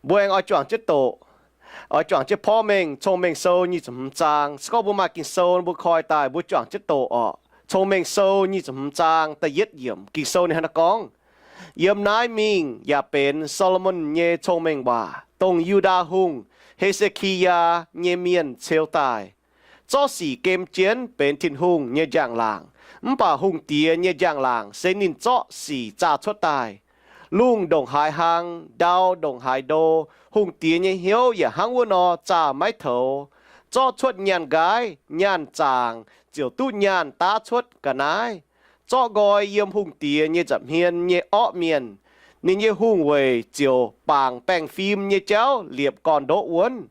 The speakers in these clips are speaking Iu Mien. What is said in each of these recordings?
Mbuo aengx oix juangc jienv doqc, oix juangc jienv porv mengh Cong-Mengh Sou nyic ziepc hmz zaang. Se gorngv mbuo maaih Ging-Sou, mbuo koi daaih, mbuo juangc jienv doqc orqc. Cong-Mengh Sou nyic ziepc hmz zaang da'yietv yiemc Ging-Sou ninh hnangv naaiv gorngv, Yiem naaiv mingh yaac benx Saa^lo^morn nyei cong-mengh waac, dongh Yu^ndaa Hungh, He^se^ki^yaa, nyei mienh ceu daaih. Zorqv sic gem jienv benx Tin-Hungh nyei njang-laangc, mv baac hungh diex nyei njang-laangc se ninh zorqv sic zaah cuotv daaih. Lungh ndongc haaix hlang, ndau ndongc haaix ndo, hungh diex nyei hnyouv yaac hnangv wuov nor zaah maiv toux. Zorqv cuotv nyaanh nqaiv, nyaanh zaangc ziouc duqv nyaanh daav cuotv ga'naaiv. Zorqv nqoi yiem hungh diex nyei nza'hmien nyei orqv mienh, ninh nyei hungh weic ziouc bangc baengh fim nyei jauv liepc gorn-ndoqv wuonv.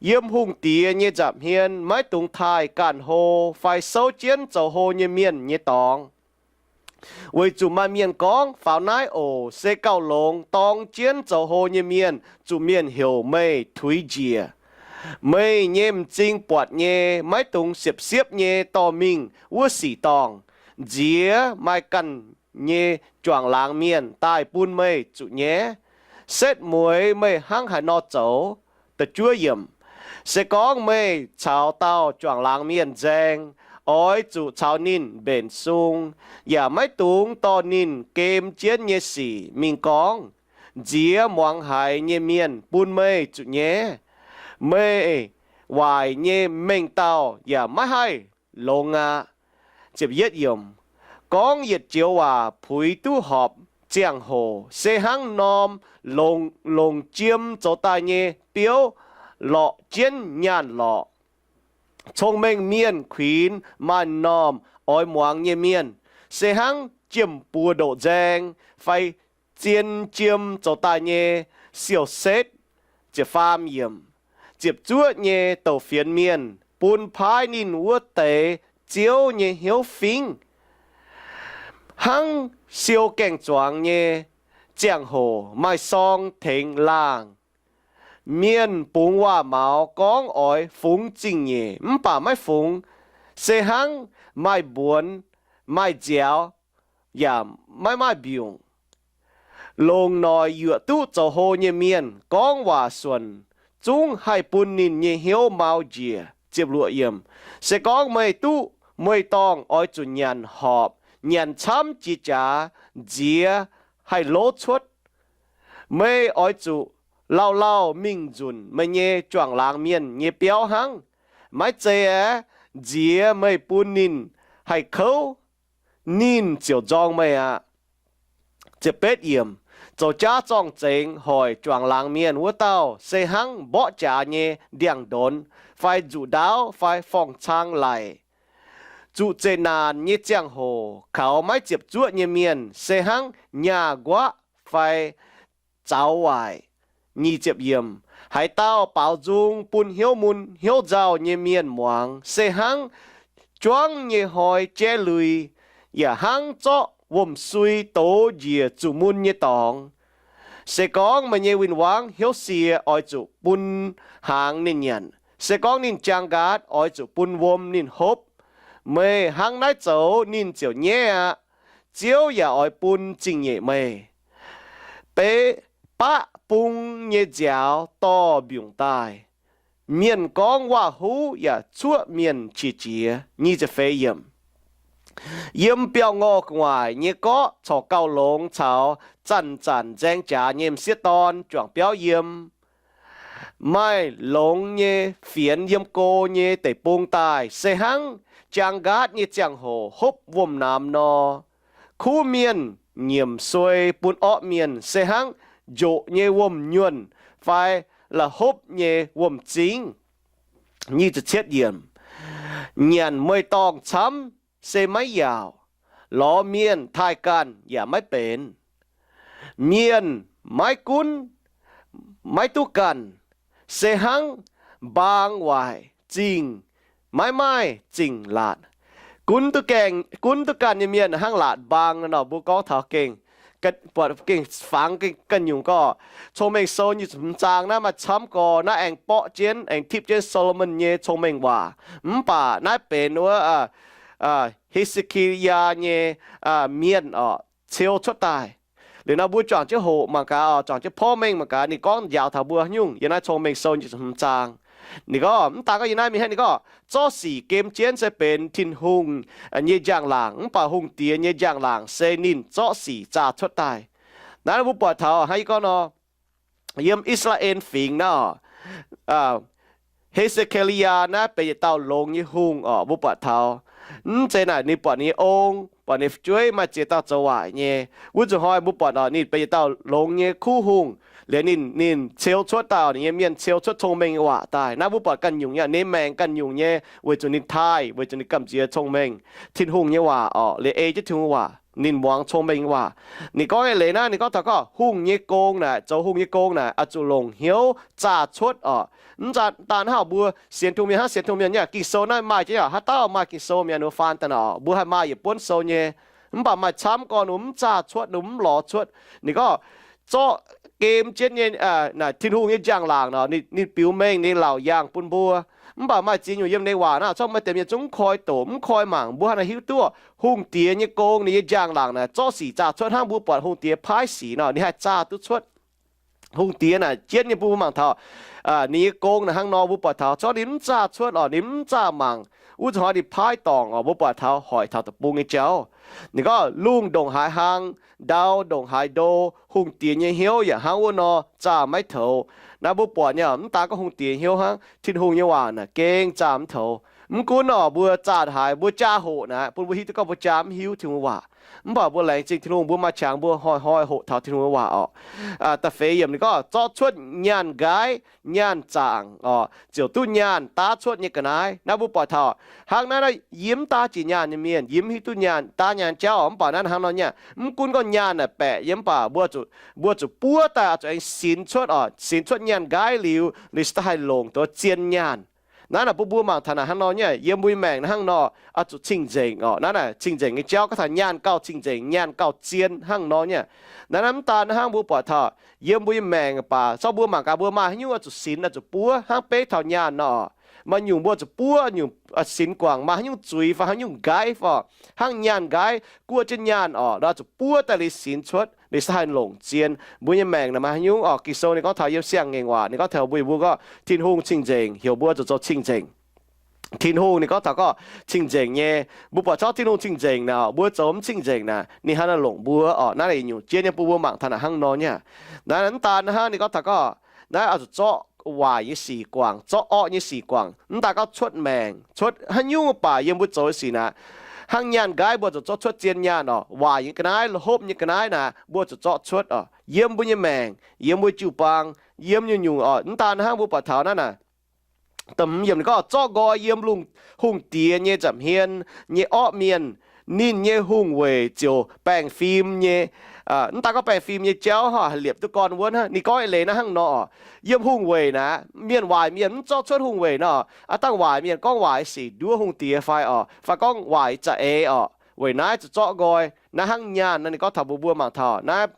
Yiem hungh diex nyei nza'hmien maiv dungx taaih ganh hlo fai souv jienv zoux hlo nyei mienh nyei dorngx. Weic zuqc maaih mienh gorngv, Faaux naaiv oc, se gauh longx dorng jienv zoux hlo nyei mienh zuqc mienh heuc meih tuix njiec. Meih nyei m'zing buatc nyei, maiv dungx siepv-siepv nyei dorh mingh wuov sic dorngh. Nziex maaih ganh nyei juangc laangz mienh daaih bun meih zuqc nyaiv. Setv mueiz meih hnangv haaix nor zoux. Se gorngv meih caux dauh juangc laangz mienh nzaeng, oix zuqc caux ninh mbenc sung, yaac maiv dungx dorh ninh gem jienv nyei sic mingh gorngv, Nziex muangx haiz nyei mienh bun meih zuqc nyaiv. Meih waaic nyei mengh dauh yaac maiv haih longx aqv. Gorngv yietc joux waac puix duqv horpc ziangh hoc se hnangv norm longc jiem zoux daaih nyei biouv lorqc jienv nyaanh lorqc. Cong-mengh mienh kuinx maaih m'normh oix muangx nyei mienh, se hnangv jiem-buoz ndoqc nzaeng fai zien jiem zoux daaih nyei siou-setv. Ziepc zuoqv nyei douc fienx mienh bun paaiv ninh wuov deix Ziouv nyei hnyouv fingv, hnangv siou gaeng-zuangx nyei ziangh hoc maaih sorng tengx laangh. Mienh bungx waac-maux gorngv oix fungx zingh nyeic, mv baac maiv fungx, se hnangv maaih mbuonx, maaih nziaaux, yaac maiv maaih mbiungc. Longc noic yuoqc duqv zoux hlo nyei mienh gorngv waac suonc zungv haih bun ninh nyei hnyouv mau njiec. Se gorngv meih duqv mueiz-dorngh, oix zuqc nyanc horpc, nyanc camv jiex jaax, nziex haih lov cuotv. Meih oix zuqc lauh lauh mingh nzunc meih nyei juangc laangz mienh nyei biauv hnangv. Maiv zei aeqv, nziex meih bun ninh haih kouv, ninh ziouc nzorng meih aqv. Zoux jaav zorng-zengx hoic juangc laangz mienh wuov dauh se hnangv mborqv jaax nyei ndiangx-ndonx fai nzuqc ndaauv fai forng-cang laic. Zuqc zeqc naanc nyei ziangh hoc kaux maiv ziepc zuoqv nyei mienh se hnangv nyaah nquaqv fai zaux waaic. Haaix dauh baaux nzung bun hnyouv mun hnyouv nzauh nyei mienh muangx se hnangv juangv nyei hnoi jaiv lui, yaac hnangv zorqv wuom-sui dox njiec zuqc mun nyei dorngx. Se gorngv meih nyei win-wangv hnyouv sie, oix zuqc bun hnaangx ninh nyanc. Se gorngv ninh jaang nqaatv, oix zuqc bun wuom ninh hopv. Meih hnangv naaiv zoux ninh ziouc nyaiv aqv. Ziouv yaac oix bun zingh nyeic meih. Beiv baqv bung nyei nziaaux dorh mbiungc daaih. Mienh gorngv waac-huv yaac cuoqv mienh qiex jiez. Yiem biauv-ngorh gu'nguaaic nyei gorqv corc gauh longx caux zanc-zanc nzaeng jaax nyei m'sieqv dorn juangc biauv yiem. Maaih longx nyei fienx yiem go nyei deic-bung daaih se hnangv jaang nqaatv nyei ziangh hoc hopv wuom-namx nor. Kuv mienh nyiemc suei bun orqv mienh se hnangv njoqc nyei wuom-nyuonh fai la'hopv nyei wuom-zingv. Nyanc mueiz-dorngh camv se maiv yaauc, lorz mienh taaih ganh yaac maiv benx. Mienh maiv gunv maiv duqv ganh se hnangv mbaang waaic zingh maiv maaih zingh laatc. Gunv duqv ganh nyei mienh hnangv laatc mbaang nor. Mbuo gorngv taux gengh, buatc gengh fangx ganh nyungc gorqv. Cong-Mengh Sou nyic ziepc hmz zaang naaiv maaih camv gorx. Naaiv aengx borqv jienv, aengx tipv jienv Saa^lo^morn nyei cong-mengh waac. Mv baac naaiv benx wuov He^se^ki^yaa nyei mienh orqc, ceu cuotv daaih. Liuz nor mbuo juangc jienv hoqc mangc gaax, juangc jienv porv mengh mangc gaax ninh gorngv njaaux taux mbuo haaix nyungc. Yiem naaiv Cong-Mengh Sou nyic ziepc hmz zaang, ninh gorngv mv daan gorngv yie naaiv mingh hnangv, ninh gorngv zorqv sic gem jienv se benx Tin-Hungh nyei njang-laangc, mv baac hungh diex nyei njang-laangc se ninh zorqv sic zaah cuotv daaih. Naaiv mbuo buatc taux hnangv yie gorngv nor, yiem I^saa^laa^en Fingx naaiv oc, He^se^kaa^li^yaa naaiv benx yietc dauh longx nyei hungh oc. Mbuo buatc taux mv zeiz naaic ninh buatc ninh nyei ong, buatc ninh fu'jueiv maaih ziex dauh zoux waaic nyei. Wuov zuqc hnoi mbuo buatc oc, ninh benx yietc dauh longx nyei kuv hungh. Liuz ninh, ninh ceu cuotv daaih oc, ninh nyei mienh ceu cuotv cong-mengh nyei waac daaih. Naaiv mbuo buatc ganh nyungc nyei, ninh maengc ganh nyungc nyei weic zuqc ninh taaih, weic zuqc ninh gamh nziex cong-mengh Tin-Hungh nyei waac oc, liuz ei jienv Tin-Hungh waac, ninh muangx cong-mengh nyei waac. Ninh gorngv eix leiz naaiv, ninh gorngv taux gorngv hungh nyei gong naaic, zoux hungh nyei gong naaic oix zuqc longc hnyouv zaah cuotv oc. Mv daan hnangv mbuo sienx Tin-Hungh mienh, hnangv sienx Tin-Hungh mienh nyei Ging-Sou naaiv maaih jienv oc, haaix dauh maaih Ging-Sou mienh ninh mbuo faan daaih oc, mbuo haih maaih yietc buonv sou nyei. Mv baac maaih camv gorn ninh mbuo mv zaah cuotv, ninh mbuo mv lorz cuotv. Ninh gorngv zorqv gem jienv nyei naaic Tin-Hungh nyei njang-laangc nor, ninh biux mengh ninh laauc yaangh bun mbuo. Mv baac maaih ziex nyungc yiem ninh waac naaiv, corc maaih deix mienh zungv mv koi doqc, mv koi mangc, mbuo hnangv naaic hiuv duqv hungh diex nyei gong, ninh nyei njang-laangc naaic zorqv sic zaah cuotv hnangv mbuo buatc hungh diex paaiv sic nor, ninh haih zaah duqv cuotv. Hungh diex naaic jienv nyei bun mbuo mangc taux ninh nyei gong naaic hnangv nor, mbuo buatc taux corc ninh mv zaah cuotv oc, ninh mv zaah mangc. Wuov zuqc hnoi ninh paaiv dorngc oc, mbuo buatc taux hoic taux deic-bung nyei jauv. Ninh gorngv lungh ndongc haaix hlang, ndau ndongc haaix ndo, hungh diex nyei hnyouv yaac hnangv wuov nor zaah maiv toux. Naaiv mbuo buatc nyei, mv daan gorngv hungh diex hnyouv hnangv, Tin-Hungh nyei waac naaic gengh zaah mv toux. Mv gunv oc mbuo zaah haaix, mbuo jaa hoqc naaic bun mbuo hiuv duqv gorngv mbuo jaa mv hiuv Tin-Hungh waac. Mv baac mbuo laengz zingh Tin-Hungh, mbuo maaih qangx mbuo hnoi-hnoi hoqc taux Tin-Hungh nyei waac oc. Da'feix yiemc ninh gorngv zorqv cuotv nyaanh nqaiv, nyaanh zaangc oc, ziouc duqv nyaanh daav cuotv nyei ga'naaiv. Naaiv mbuo buatc taux hnangv naaiv, yie mv daav jiex nyaanh nyei mienh, yie mv hiuv duqv nyaanh, daav nyaanh jauv oc. Mv baac naaiv hnangv nor nyei, mv gunv gorngv nyaanh naaic baeqc yie, mv baac mbuo zuqc, mbuo zuqc buov daaih oix zuqc aengx sinx cuotv oc, sinx cuotv nyaanh nqaiv liuz, liuz se daaih haih longc duqv zien nyaanh. Naaiv naaic bun mbuo mangc taux naaic hnangv nor nyei, yiem mbuo nyei maengc naaiv hnangv nor, oix zuqc cing-nzengc oc. Naaiv naaic cing-nzengc nyei jauv gorngv taux nyaanh gauh cing-nzengc, nyaanh gauh zien hnangv nor nyei. Naaiv naaiv mv daan hnangv mbuo buatc taux yiem mbuo nyei maengc baac corc mbuo mangc gaax mbuo maaih haaix nyungc oix zuqc sinx, oix zuqc buov hnangv beiv taux nyaanh nor. Maaih nyungc mbuo zuqc buov nyungc, sinx guangc maaih haaix nyungc zuiz fai haaix nyungc nqaiv fai hnangv nyaanh nqaiv guoqv jienv nyaanh oc, oix zuqc buov daaih liuz sinx cuotv, liuz se haih longc zien. Mbuo nyei maengc naaic maaih haaix nyungc oc, Ging-Sou ninh gorngv taux yiem Siang-Ngaengc Waac ninh gorngv taux mbuo, mbuo gorngv Tin-Hungh cing-nzengc, heuc mbuo zuqc zoux cing-nzengc. Tin-Hungh ninh gorngv taux gorngv cing-nzengc nyei. Mbuo buatc corc Tin-Hungh cing-nzengc naaic, mbuo zoux mv cing-nzengc naaic ninh hnangv naaiv longc mbuo oc. Naaiv naaic nyungc jienv nyei bun mbuo mangc taux naaic hnangv nor nyei. Naaiv mv daan hnangv ninh gorngv taux gorngv naaiv oix zuqc zorqv waaic nyei sic guangc, zorqv orqv nyei sic guangc. Mv daan gorngv cuotv maengc, cuotv haaix nyungc baac yiem mbuo zoux nyei sic naaic, hnangv nyaanh nqaiv mbuo zuqc zorqv cuotv zien nyaanh oc. Waaic nyei ga'naaiv, hopv nyei ga'naaiv naaic mbuo zuqc zorqv cuotv oc. Yiem mbuo nyei maengc, yiem mbuo jiu-baang, yiem nyungc-nyungc oc. Mv daan hnangv mbuo buatc taux naaiv naaic, da'hmz yiemc ninh gorngv zorqv nqoi yiem lungh, hungh diex nyei nza'hmien nyei orqv mienh, ninh nyei hungh weic ziouc baengh fim nyei. Mv daan gorngv baengh fim nyei jauv haih liepc duqv gorn wuonv hnangv. Ninh gorngv eix leiz naaiv hnangv nor oc, yiem hungh weic naaic, mienh waaic mienh mv zorqv cuotv hungh weic nor, aav dangh waaic mienh gorngv waaic sic nduov hungh diex fai oc, fai gorngv waaic za'eix oc, weic naaiv zuqc zorqv nqoi. Naaiv hnangv nyaanh nor ninh gorngv taux mbuo, mbuo mangc taux naaiv,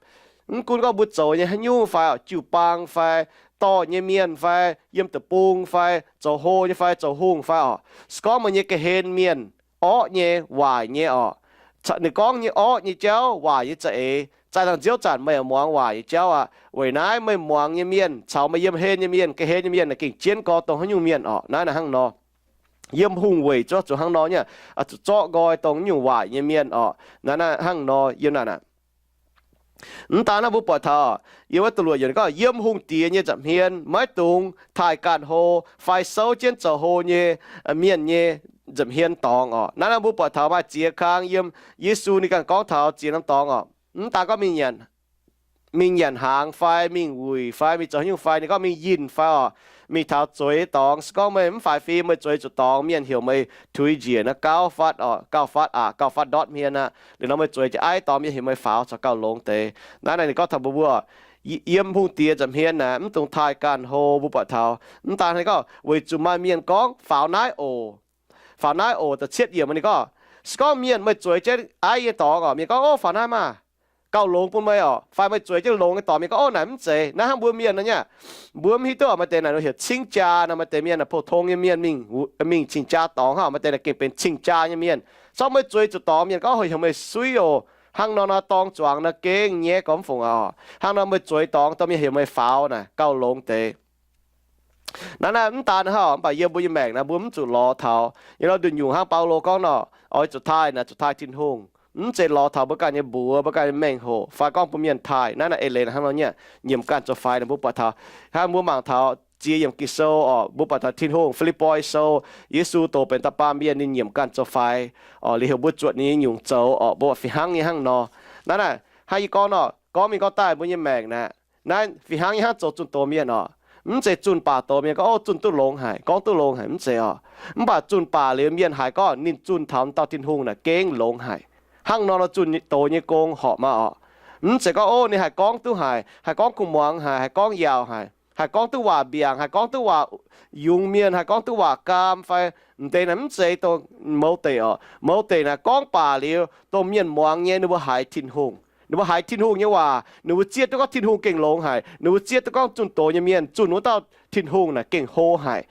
mv gunv gorngv mbuo zoux nyei haaix nyungc fai oc, jiu-baang fai dorh nyei mienh fai yiem deic-bung fai zoux hlo nyei fai zoux hungh fai oc, se gorngv meih nyei ga'hlen mienh orqv nyei, waaic nyei oc, ninh gorngv nyei orqv nyei jauv, waaic nyei za'eix, zaih dangh nziouv zanc meih yaac muangx waaic nyei jauv aqv. Weic naaiv meih muangx nyei mienh caux meih yiem hlen nyei mienh, ga'hlen nyei mienh naaic gengh jienv gorx dongh haaix nyungc mienh oc. Naaiv naaic hnangv nor, yiem hungh weic zuqc hnangv nor nyei, zuqc zorqv nqoi dongh nyungc waaic nyei mienh oc. Naaiv naaic hnangv nor yiem naaic aqv. Mv daan naaiv mbuo buatc taux yiem wuov da'luoqc yiemc gorngv yiem hungh diex nyei nza'hmien maiv dungx taaih ganh hlo fai souv jienv zoux hlo nyei mienh nyei nza'hmien dorngx oc. Naaiv naaiv mbuo buatc taux maaih ziex kang yiem Yesu ninh ganh gorngv taux ziex norm dorngx oc. Mv daan gorngv mingh nyanc hnaangx fai mingh wuic fai mingh zoux haaix nyungc fai ninh gorngv mingh yinh fai oc, mingh taux zueiz dorngx. Se gorngv meih mv faix fim, meih zueiz zuqc dorngx, mienh heuc meih tuix njiec naaiv gauh fatv oc, gauh fatv aqc, gauh fatv ndortv hmien aqv. Liuz nor meih zueiz jienv aiv dorngx, mienh heuc meih faaux caux gauh longx deix. Naaiv naaic ninh gorngv taux mbuo, mbuo yiem hungh diex nza'hmien naaic mv dungx taaih ganh hlo. Mbuo buatc taux mv daan ninh gorngv weic zuqc maaih mienh gorngv faaux naaiv oc, faaux naaiv oc. Da'cietv yiemc ninh gorngv, se gorngv mienh meih zueiz jienv aiv nyei dorngx oc, mienh gorngv, Ov, faaux naaiv maah! Gauh longx bun meih oc. Fai meih zueiz jienv longx nyei dorngx, mienh gorngv, Ov, naaic mv zeiz. Naaiv hnangv mbuo mienh nor nyei, mbuo mv hiuv duqv oc, maaih deix naaic heuc cing-jaa nor, maaih deix mienh naaic pou-tong nyei mienh mingh, mingh cing-jaa dorngx hnangv, maaih deix naaic gengh benx cing-jaa nyei mienh. Se gorngv meih zueiz zuqc dorngx, mienh gorngv, Heuc meih suiv oc. Hnangv nor nor dorng zuangx naaiv gengh nyaiv gormx fungc aqv. Hnangv nor meih zueiz dorngx dorh mienh heuc meih faaux naaic gauh longx deix. Naaiv naaiv mv daan hnangv, mv baac yiem mbuo nyei maengc naaiv mbuo mv zuqc lorz taux. Yiem nor nduqc nyungc hnangv Baulo gorngv nor, oix zuqc taaih naaic zuqc taaih Tin-Hungh. Mv zeiz lorz taux mbuo ganh nyei mbuox, mbuo ganh nyei mengh hoc, fai gorngv bun mienh taaih. Naaiv naaic eix leiz hnangv nor nyei, nyiemc ganh zoux faix naaic mbuo buatc taux. Hnangv mbuo mangc taux ziex yiemc Ging-Sou orqc, mbuo buatc taux Tin-Hungh, Fi^lipv^poi Sou, Yesu doqc benx dauh baamh mienh ninh nyiemc ganh zoux faix orqc, liuz heuc mbuo zuotc ninh nyei nyungc zoux orqc, mbuo fih hnangv nyei hnangv nor. Naaiv naaic hnangv yie gorngv nor, gorngv mingh gorngv daaih mbuo nyei maengc naaic, naaiv fih hnangv nyei hnangv zoux zunh doz mienh orqc. Mv zeiz zunh baac doz mienh gorngv, ov, zunh duqv longx haic, gorngv duqv longx haic, mv zeiz orqc. Mv baac zunh baac liuz mienh haiz gorngv ninh zunh taux dauh Tin-Hungh naaic gengh longx haic. Hnangv nor nor zunh doz nyei gong horpc maah orqc. Mv zeiz gorngv, ov, ninh haih gorngv duqv haic, haih gorngv kuh muangx haic, haih gorngv yaauc haic, haih gorngv duqv waac mbiaangc, haih gorngv duqv waac yungz mienh, haih gorngv duqv waac gaam fai m'deix naaic, mv zeiz dongh mouz deic orqc. Mouz deic naaic gorngv baac liuz dongh mienh muangx nyei ninh mbuo haiz Tin-Hungh. Ninh mbuo haiz Tin-Hungh nyei waac, ninh mbuo zieqv duqv gorngv Tin-Hungh gengh longx haic. Ninh mbuo zieqv duqv gorngv zunh doz nyei mienh zunh wuov dauh Tin-Hungh naaic gengh hlo haic,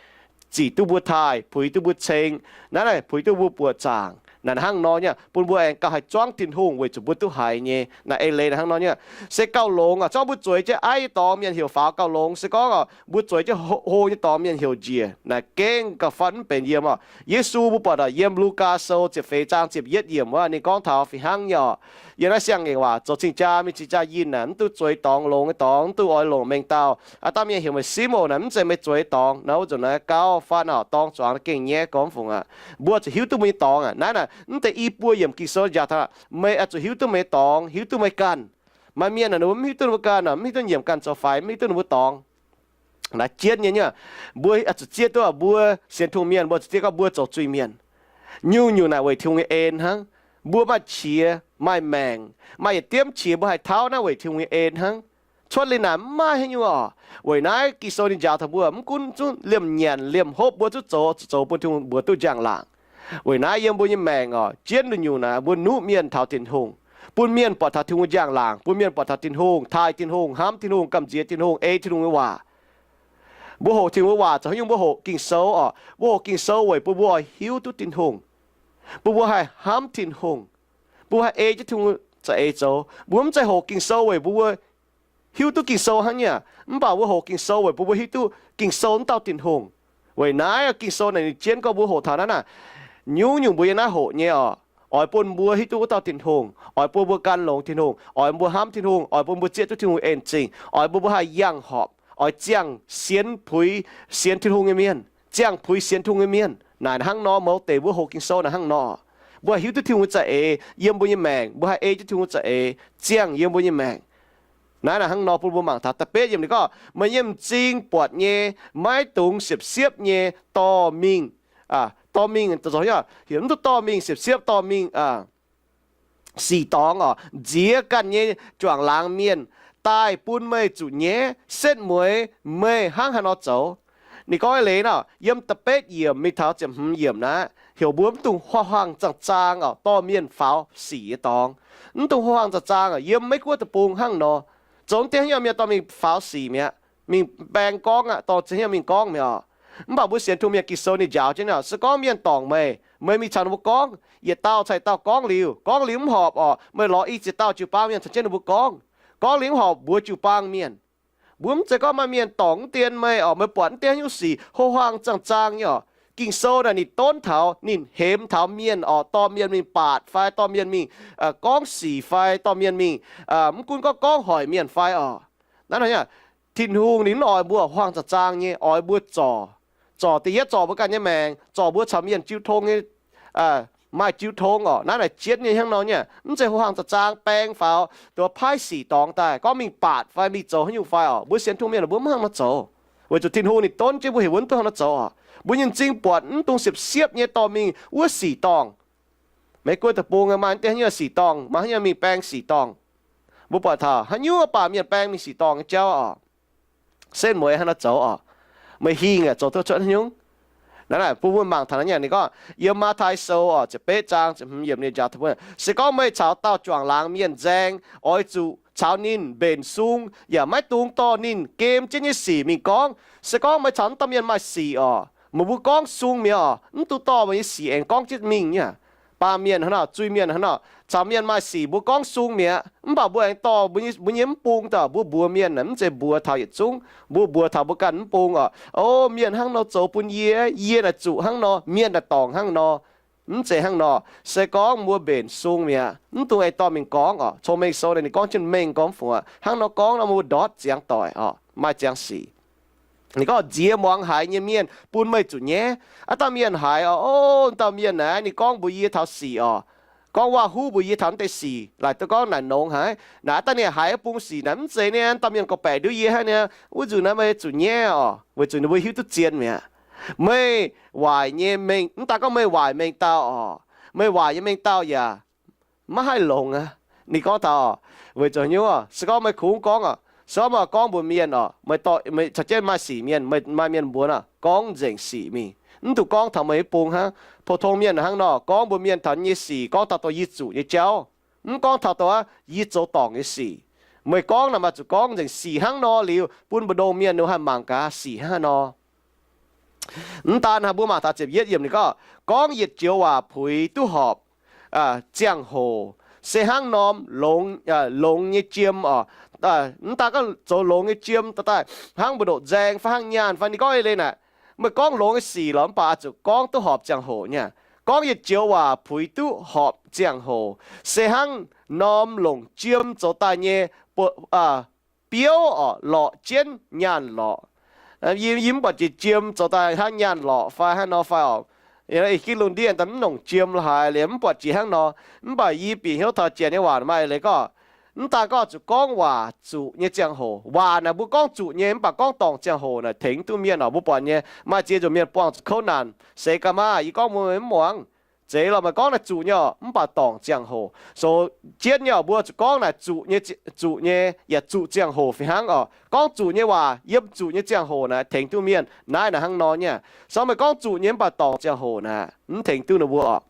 zic duqv mbuo taaih, puix duqv mbuo ceng, naaiv naaic puix duqv mbuo buoqc zaangc. Naaic hnangv nor nyei bun mbuo aengx gauh haih zuangv Tin-Hungh weic zuqc mbuo duqv haiz nyei. Naaic eix leiz naaic hnangv nor nyei. Se gauh longx aqv. Zorqv mbuo zueiz jienv aiv nyei dorngx mienh heuc faaux gauh longx. Se gorngv mbuo zueiz jienv hlo nyei dorngx mienh heuc njiec, naaic gengh gauh fatv mv benx yiem orqc. Yesu mbuo buatc orqc, yiem Lugaa Sou ziepc feix zaang ziepc yietv yiemc wuov ninh gorngv taux fih hnangv nyei orqc. Yiem naaiv siang-ngaengc waac, zoux cing-jaa mingh cing-jaa yinh naaic, mv duqv zueiz dorngx, longx nyei dorngx, mv duqv oix longc mengh dauh. Aa, dauh mienh heuc meih Simon naaic, mv zeiz meih zueiz dorngx naaic, wuov nzunc naaiv gauh fatv orqc, dorng zuangx gengh nyaiv gormx fungc aqv. Mbuo zuqc hiuv duqv mbuo nyei dorngx aqv. Naaiv naaic mv deix i buo yiemc Ging-Sou njaaux taux, meih oix zuqc hiuv duqv meih dorngx, hiuv duqv meih ganh. Maaih mienh naaic ninh mbuo mv hiuv duqv ninh mbuo ganh orqc, mv hiuv duqv nyiemc ganh zoux faix, mv hiuv duqv ninh mbuo dorngx. Naaiv jienv nyei nyei, mbuo oix zuqc zieqv duqv mbuo sienx Tin-Hungh mienh, mbuo zuqc zieqv gorngv mbuo zoux zuiz-mienh. Nyungc-nyungc naaic weic Tin-Hungh nyei en hnangv. Mbuo maaih qiex, maaih maengc, maaih yietc diemv qiex mbuo haih tauv naaiv weic Tin-Hungh nyei en hnangv. Cuotv liuz naaic mv maaih haaix nyungc orqc. Weic naaiv Ging-Sou ninh njaaux taux mbuo mv gunv zungv liemh nyanc liemh hopv mbuo zuqc zoux, zuqc zoux bun Tin-Hungh mbuox duqv njang-laangc. Weic naaiv yiem mbuo nyei maengc orqc, jienv nyungc-nyungc naaic mbuo nuqv mienh taux Tin-Hungh, bun mienh buatc taux Tin-Hungh njang-laangc, bun mienh buatc taux Tin-Hungh, taaih Tin-Hungh, hnamv Tin-Hungh, gamh nziex Tin-Hungh, ei Tin-Hungh nyei waac. Mbuo hoqc Tin-Hungh nyei waac zoux haaix nyungc? Mbuo hoqc Ging-Sou orqc. Mbuo hoqc Ging-Sou weic bun mbuo oix hiuv duqv Tin-Hungh, bun mbuo haih hnamv Tin-Hungh, bun mbuo haih ei jienv Tin-Hungh za'eix zoux. Mbuo mv zeiz hoqc Ging-Sou weic bun mbuo hiuv duqv Ging-Sou hnangv nyei aqv. Mv baac mbuo hoqc Ging-Sou weic bun mbuo hiuv duqv Ging-Sou wuov dauh Tin-Hungh. Weic naaiv Ging-Sou naaic ninh jienv gorngv mbuo hoqc taux naaiv naaic, nyungc-nyungc mbuo yiem naaiv hoqc nyei orqc, oix bun mbuo hiuv duqv wuov dauh Tin-Hungh, oix bun mbuo gan longx Tin-Hungh, oix mbuo hnamv Tin-Hungh, oix bun mbuo zieqv duqv Tin-Hungh en zingh, oix bun mbuo haih yangh horpc, oix ziangh sienx puix sienx Tin-Hungh nyei mienh, ziangh puix sienx Tin-Hungh nyei mienh. Naaic hnangv nor, mouz deix mbuo hoqc Ging-Sou naaic hnangv nor, mbuo haih hiuv duqv Tin-Hungh za'eix yiem mbuo nyei maengc, mbuo haih ei jienv Tin-Hungh za'eix ziangh yiem mbuo nyei maengc. Naaiv naaic hnangv nor bun mbuo mangc taux da'betv yiemc ninh gorngv, meih nyei m'zing buatc nyei, maiv dungx siepv-siepv nyei dorh mingh, dorh mingh, heuc mv duqv dorh mingh siepv-siepv, dorh mingh sic dorngx orqc, nziex ganh nyei juangc laangz mienh daaih bun meih zuqc nyaiv, setv mueiz meih hnangv haaix nor zoux. Ninh gorngv eix leiz nor, yiem da'betv yiemc mingh taux ziepc hmz yiemc naaiv heuc mbuo mv dungx huaang-huaang zaang-zaang orqc dorh mienh faaux sic nyei dorngx. Mv dungx huaang-huaang zaang-zaang orqc. Yiem Meiv Guoqv deic-bung hnangv nor, zoux deix haaix nyungc mienh dorh mingh faaux sic mi'aqv, mingh baeng gorngv aqv, dorh ziex hnyouv mingh gorngv mi'aqv orqc. Mv baac mbuo sienx Tin-Hungh mienh Ging-Sou ninh njaaux jienv orqc, se gorngv mienh dorngc meih, meih mingh caux ninh mbuo gorngv. Yietc dauh caux yietc dauh gorngv liuz, gorngv liuz mv horpc orqc, meih lorz i ziex dauh jiu-baang mienh caux jienv ninh mbuo gorngv. Gorngv liuz mv horpc, mbuox jiu-baang mienh. Mbuo mv zeiz gorngv maaih mienh dorngc mv dien meih orqc, meih buatc mv dien haaix nyungc sic huaang-huaang zaang-zaang nyei orqc. Ging-Sou naaic ninh donv taux, ninh hemx taux mienh orqc, dorh mienh mingh baatc fai dorh mienh mingh gorngv sic fai dorh mienh mingh, mv gunv gorngv gorngv hoic mienh fai orqc. Naaiv nor, Tin-Hungh ninh mv oix mbuo huaang zaang-zaang nyei, oix mbuo zorc. Zorc da'yietv zorc mbuo ganh nyei maengc, zorc mbuo caux mienh jiu tong nyei, maaih jiu tong orqc. Naaiv naaic jienv nyei hnangv nor nyei, mv zeiz huaang zaang-zaang baeng faaux, duqv paaiv sic dorngx daaih gorngv mingh baatc fai mingh zoux haaix nyungc fai orqc. Mbuo sienx Tin-Hungh mienh mbuo mv hnangv nor zoux, weic zuqc Tin-Hungh ninh donv jienv mbuo heuc mbuo mv duqv hnangv nor zoux orqc. Mbuo nyei m'zing buatc mv dungx siepv-siepv nyei dorh mingh wuov sic dorngh. Meiv Guoqv deic-bung maaih mv dien haaix nyungc sic dorngh, maaih haaix nyungc mingh baeng sic dorngh. Mbuo buatc taux haaix nyungc baac mienh baeng mingh sic dorngh nyei jauv orqc, setv mueiz hnangv nor zoux orqc. Meih hingh aeqv, zoux duqv cuotv haaix nyungc? Naaiv naaic bun mbuo mangc taux naaiv nyei, ninh gorngv yiem Matv^tai Sou orqc, ziepc betv zaang ziepc hmz yiemc ninh njaaux taux mbuo, se gorngv meih caux dauh juangc laangz mienh nzaeng, oix zuqc caux ninh mbenc sung, yaac maiv dungx dorh ninh gem jienv nyei sic mingh gorngv. Se gorngv meih caux wuov dauh mienh maaih sic orqc, meih mbuo gorngv sung mi'aqv orqc, mv dungx dorh meih nyei sic aengx gorngv jienv mingh nyei aqv. baamh mienh hnangv nor, zuiz-mienh hnangv nor, caux mienh maaih sic mbuo gorngv sung mi'aqv. Mv baac mbuo aengx dorh mbuo nyei, mbuo nyei mv bung daaih, mbuo mbuox mienh, mv zeiz mbuox taux yietc zungv, mbuo mbuox taux mbuo ganh mv bung oc. O, mienh hnangv nor zoux bun yie, yie naaic zuqc hnangv nor, mienh naaic dorngc hnangv nor. Mv zeiz hnangv nor. Se gorngv mbuo mbenc sung mi'aqv, mv dungx aengx dorh mingh gorngv oc. Cong-mengh sou naaic ninh gorngv jienv mengh gorngv fungc aqv. Hnangv nor gorngv nor, mbuo ndortv ziangx doic oc, maaih ziangx sic. Ninh gorngv, nziex muangx haiz nyei mienh bun meih zuqc nyaiv. Aav dangh mienh haiz oc, o, dauh mienh naaic ninh gorngv mbuox yie taux sic oc, gorngv waac-huv mbuox yie taux naaiv deix sic, laaic duqv gorngv naaic nongx haic. Naaic aav dangh ninh haiz wuov bung sic naaic, mv zeiz niaa, dauh mienh gorngv-baeqc nduov yie hnangv niaa, wuov nzuqc naaiv meih zuqc nyaiv oc, weic zuqc ninh mbuo hiuv duqv zien mi'aqv. Meih waaic nyei mengh, mv daaih gorngv meih waaic mengh dauh oc, meih waaic nyei mengh dauh yaac maiv haih longx aqv. Ninh gorngv taux, weic zuqc nyungc, se gorngv meih kungx gorngv oc, se gorngv meih gorngv mbuox mienh oc, meih caux jienv maaih sic mienh, meih maaih mienh mbuox oc, gorngv nzengc sic mingh, mv dungx gorngv taux meih mv bung hnangv. Pou-tong mienh hnangv nor, gorngv mbuox mienh taux nyei sic, gorngv taux dongh yie zuqc nyei jauv, mv gorngv taux dongh aqv yie zoux dorngc nyei sic. Meih gorngv naaic maaih zuqc gorngv nzengc sic hnangv nor liuz, bun mbu'ndongx mienh ninh haih mangc gaax sic hnangv nor. Mv daan hnangv, mbuo mangc taux ziepc yietv yiemc ninh gorngv, gorngv yietc joux waac puix duqv horpc ziangh hoc, se hnangv norm longx, longx nyei jiem oc. Mv daan gorngv zoux longx nyei jiem daaih hnangv mbu'ndoqc nzaeng fai hnangv nyaanh fai ninh gorngv eix leiz naaic, meih gorngv longx nyei sic lorqc, mv baac oix zuqc gorngv duqv horpc ziangh hoc nyei. Gorngv yietc joux waac puix duqv horpc ziangh hoc, se hnangv norm longc jiem zoux daaih nyei biouv oc, lorqc jienv nyaanh lorqc. Yie mv buatc jiex jiem zoux daaih hnangv nyaanh lorqc fai hnangv nor fai oc. Ih ginv lungh ndiev daaih mv nongc jiem la'haaix liuz mv buatc jiex hnangv nor. Mv baac yie bieqc hnyouv taux janx nyei waac maaih eix leiz gorngv, mv daan gorngv oix zuqc gorngv waac zuqc nyei ziangh hoc. Waac naaic mbuo gorngv zuqc nyei mv baac gorngv dorngc ziangh hoc naaic tengx duqv mienh oc. Mbuo buatc nyei maaih ziex nzunc mienh buangh zuqc kouv naanc. Se gaax maah, yie gorngv mbuo mv muangx. Zeiz lorqc, meih gorngv naaic zuqc nyei oc, mv baac dorngc ziangh hoc. So jienv nyei oc, mbuo zuqc gorngv naaic zuqc nyei, zuqc nyei yaac zuqc ziangh hoc fih hnangv oc. Gorngv zuqc nyei waac yiem zuqc nyei ziangh hoc naaic tengx duqv mienh. Naaiv naaic hnangv nor nyei. So meih gorngv zuqc nyei mv baac dorngc ziangh hoc naaic mv tengx duqv ninh mbuo oc.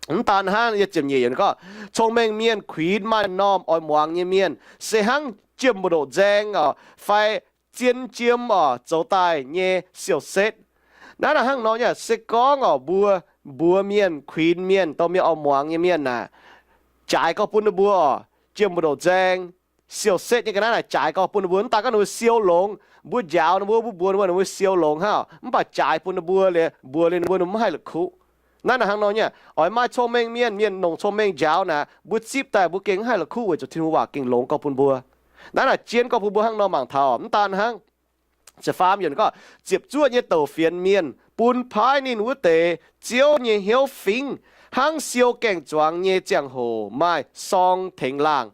Mv daan hnangv, yie ziepc nyeic yiemc gorngv, cong-mengh mienh kuinx maaih m'normh oix muangx nyei mienh, se hnangv jiem mbu'ndoqc nzaeng oc, fai zien jiem oc, zoux daaih nyei siou-setv. Naaiv naaic hnangv nor nyei. Se gorngv oc, mbuo mbuox mienh, kuinx mienh, dongh mienh oix muangx nyei mienh naaic, jaaix gorx bun ninh mbuo oc, jiem mbu'ndoqc nzaeng, siou-setv nyei ga'naaiv naaic jaaix gorx bun ninh mbuo. Mv daan gorngv ninh mbuo siou longx, mbuo njaaux ninh mbuo, mbuo mbuox ninh mbuo, ninh mbuo siou longx hnangv, mv baac jaaix bun ninh mbuo liuz, mbuox liuz ninh mbuo, ninh mbuo mv haih la'kuqv. Naaiv naaic hnangv nor nyei. Oix maaih cong-mengh mienh, mienh nongc cong-mengh njaaux naaic, mbuo zipv daaih mbuo gengh mv haih la'kuqv weic zuqc Tin-Hungh waac gengh longx gorx bun mbuo. Naaiv naaic jien gorx bun mbuo hnangv nor mangc taux. Mv daan hnangv, ziepc faam yiemc gorngv, ziepc zuoqv nyei douc fienx mienh bun paaiv ninh wuov deix Ziouv nyei hnyouv fingx, hnangv siou gaeng-zuangx nyei ziangh hoc maaih sorng tengx laangh.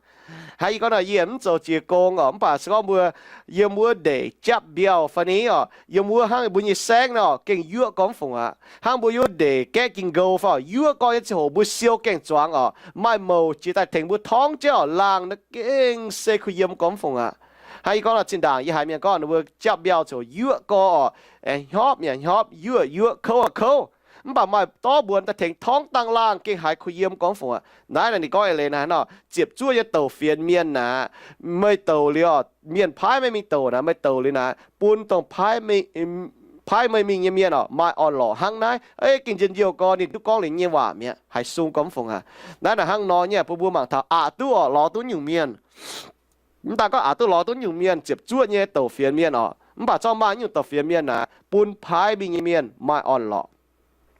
Hnangv yie gorngv nor, yie mv zoux jiez gong oc, mv baac se gorngv mbuo yiem wuov ndeic japv mbiauh fai ni oc, yiem wuov hnangv mbuo nyei saengv nor gengh yuoqv gorngv fungc aqv. Hnangv mbuo yiem wuov ndeic gaeqv ging-nqou fai oc, yuoqv gorngv nyei ziangh hoc mbuo siou gaeng-zuangx oc, maaih mouc jiex daaih tengx mbuo torngv jienv oc, laangh naaiv gengh se kuh yiem gorngv fungc aqv. Hnangv yie gorngv nor, zinh ndaangc yie haiz mienh gorngv ninh mbuo japv mbiauh ziouc yuoqv gorx oc, hnyopv yaac hnyopv, yuoqv yaac yuoqv, kouv yaac kouv, mv baac maaih dorv mbuonx daaih tengx torngv dangh laangh gengh haiz kuh yiem gorngv fungc aqv. Naaiv naaic ninh gorngv eix leiz naaiv nor, ziepc zuoqv nyei douc fienx mienh naaic, meih douc liuz oc, mienh paaiv meih mingh douc naaic, meih douc liuz naaic, bun dongh paaiv meih mingh nyei mienh oc maaih orn-lorqc hnangv naaiv. Ei, gengh njien-youh gorx ninh duqv gorngv liuz nyei waac mi'aqv, haiz sung gorngv fungc aqv. Naaiv naaic hnangv nor nyei, bun mbuo mangc taux aqc duqv oc lorz duqv nyungc mienh. Mv daan gorngv aqc duqv lorz duqv nyungc mienh, ziepc zuoqv nyei douc fienx mienh oc, mv baac zorqv maaih nyungc douc fienx mienh naaic bun paaiv mingh nyei mienh maaih orn-lorqc.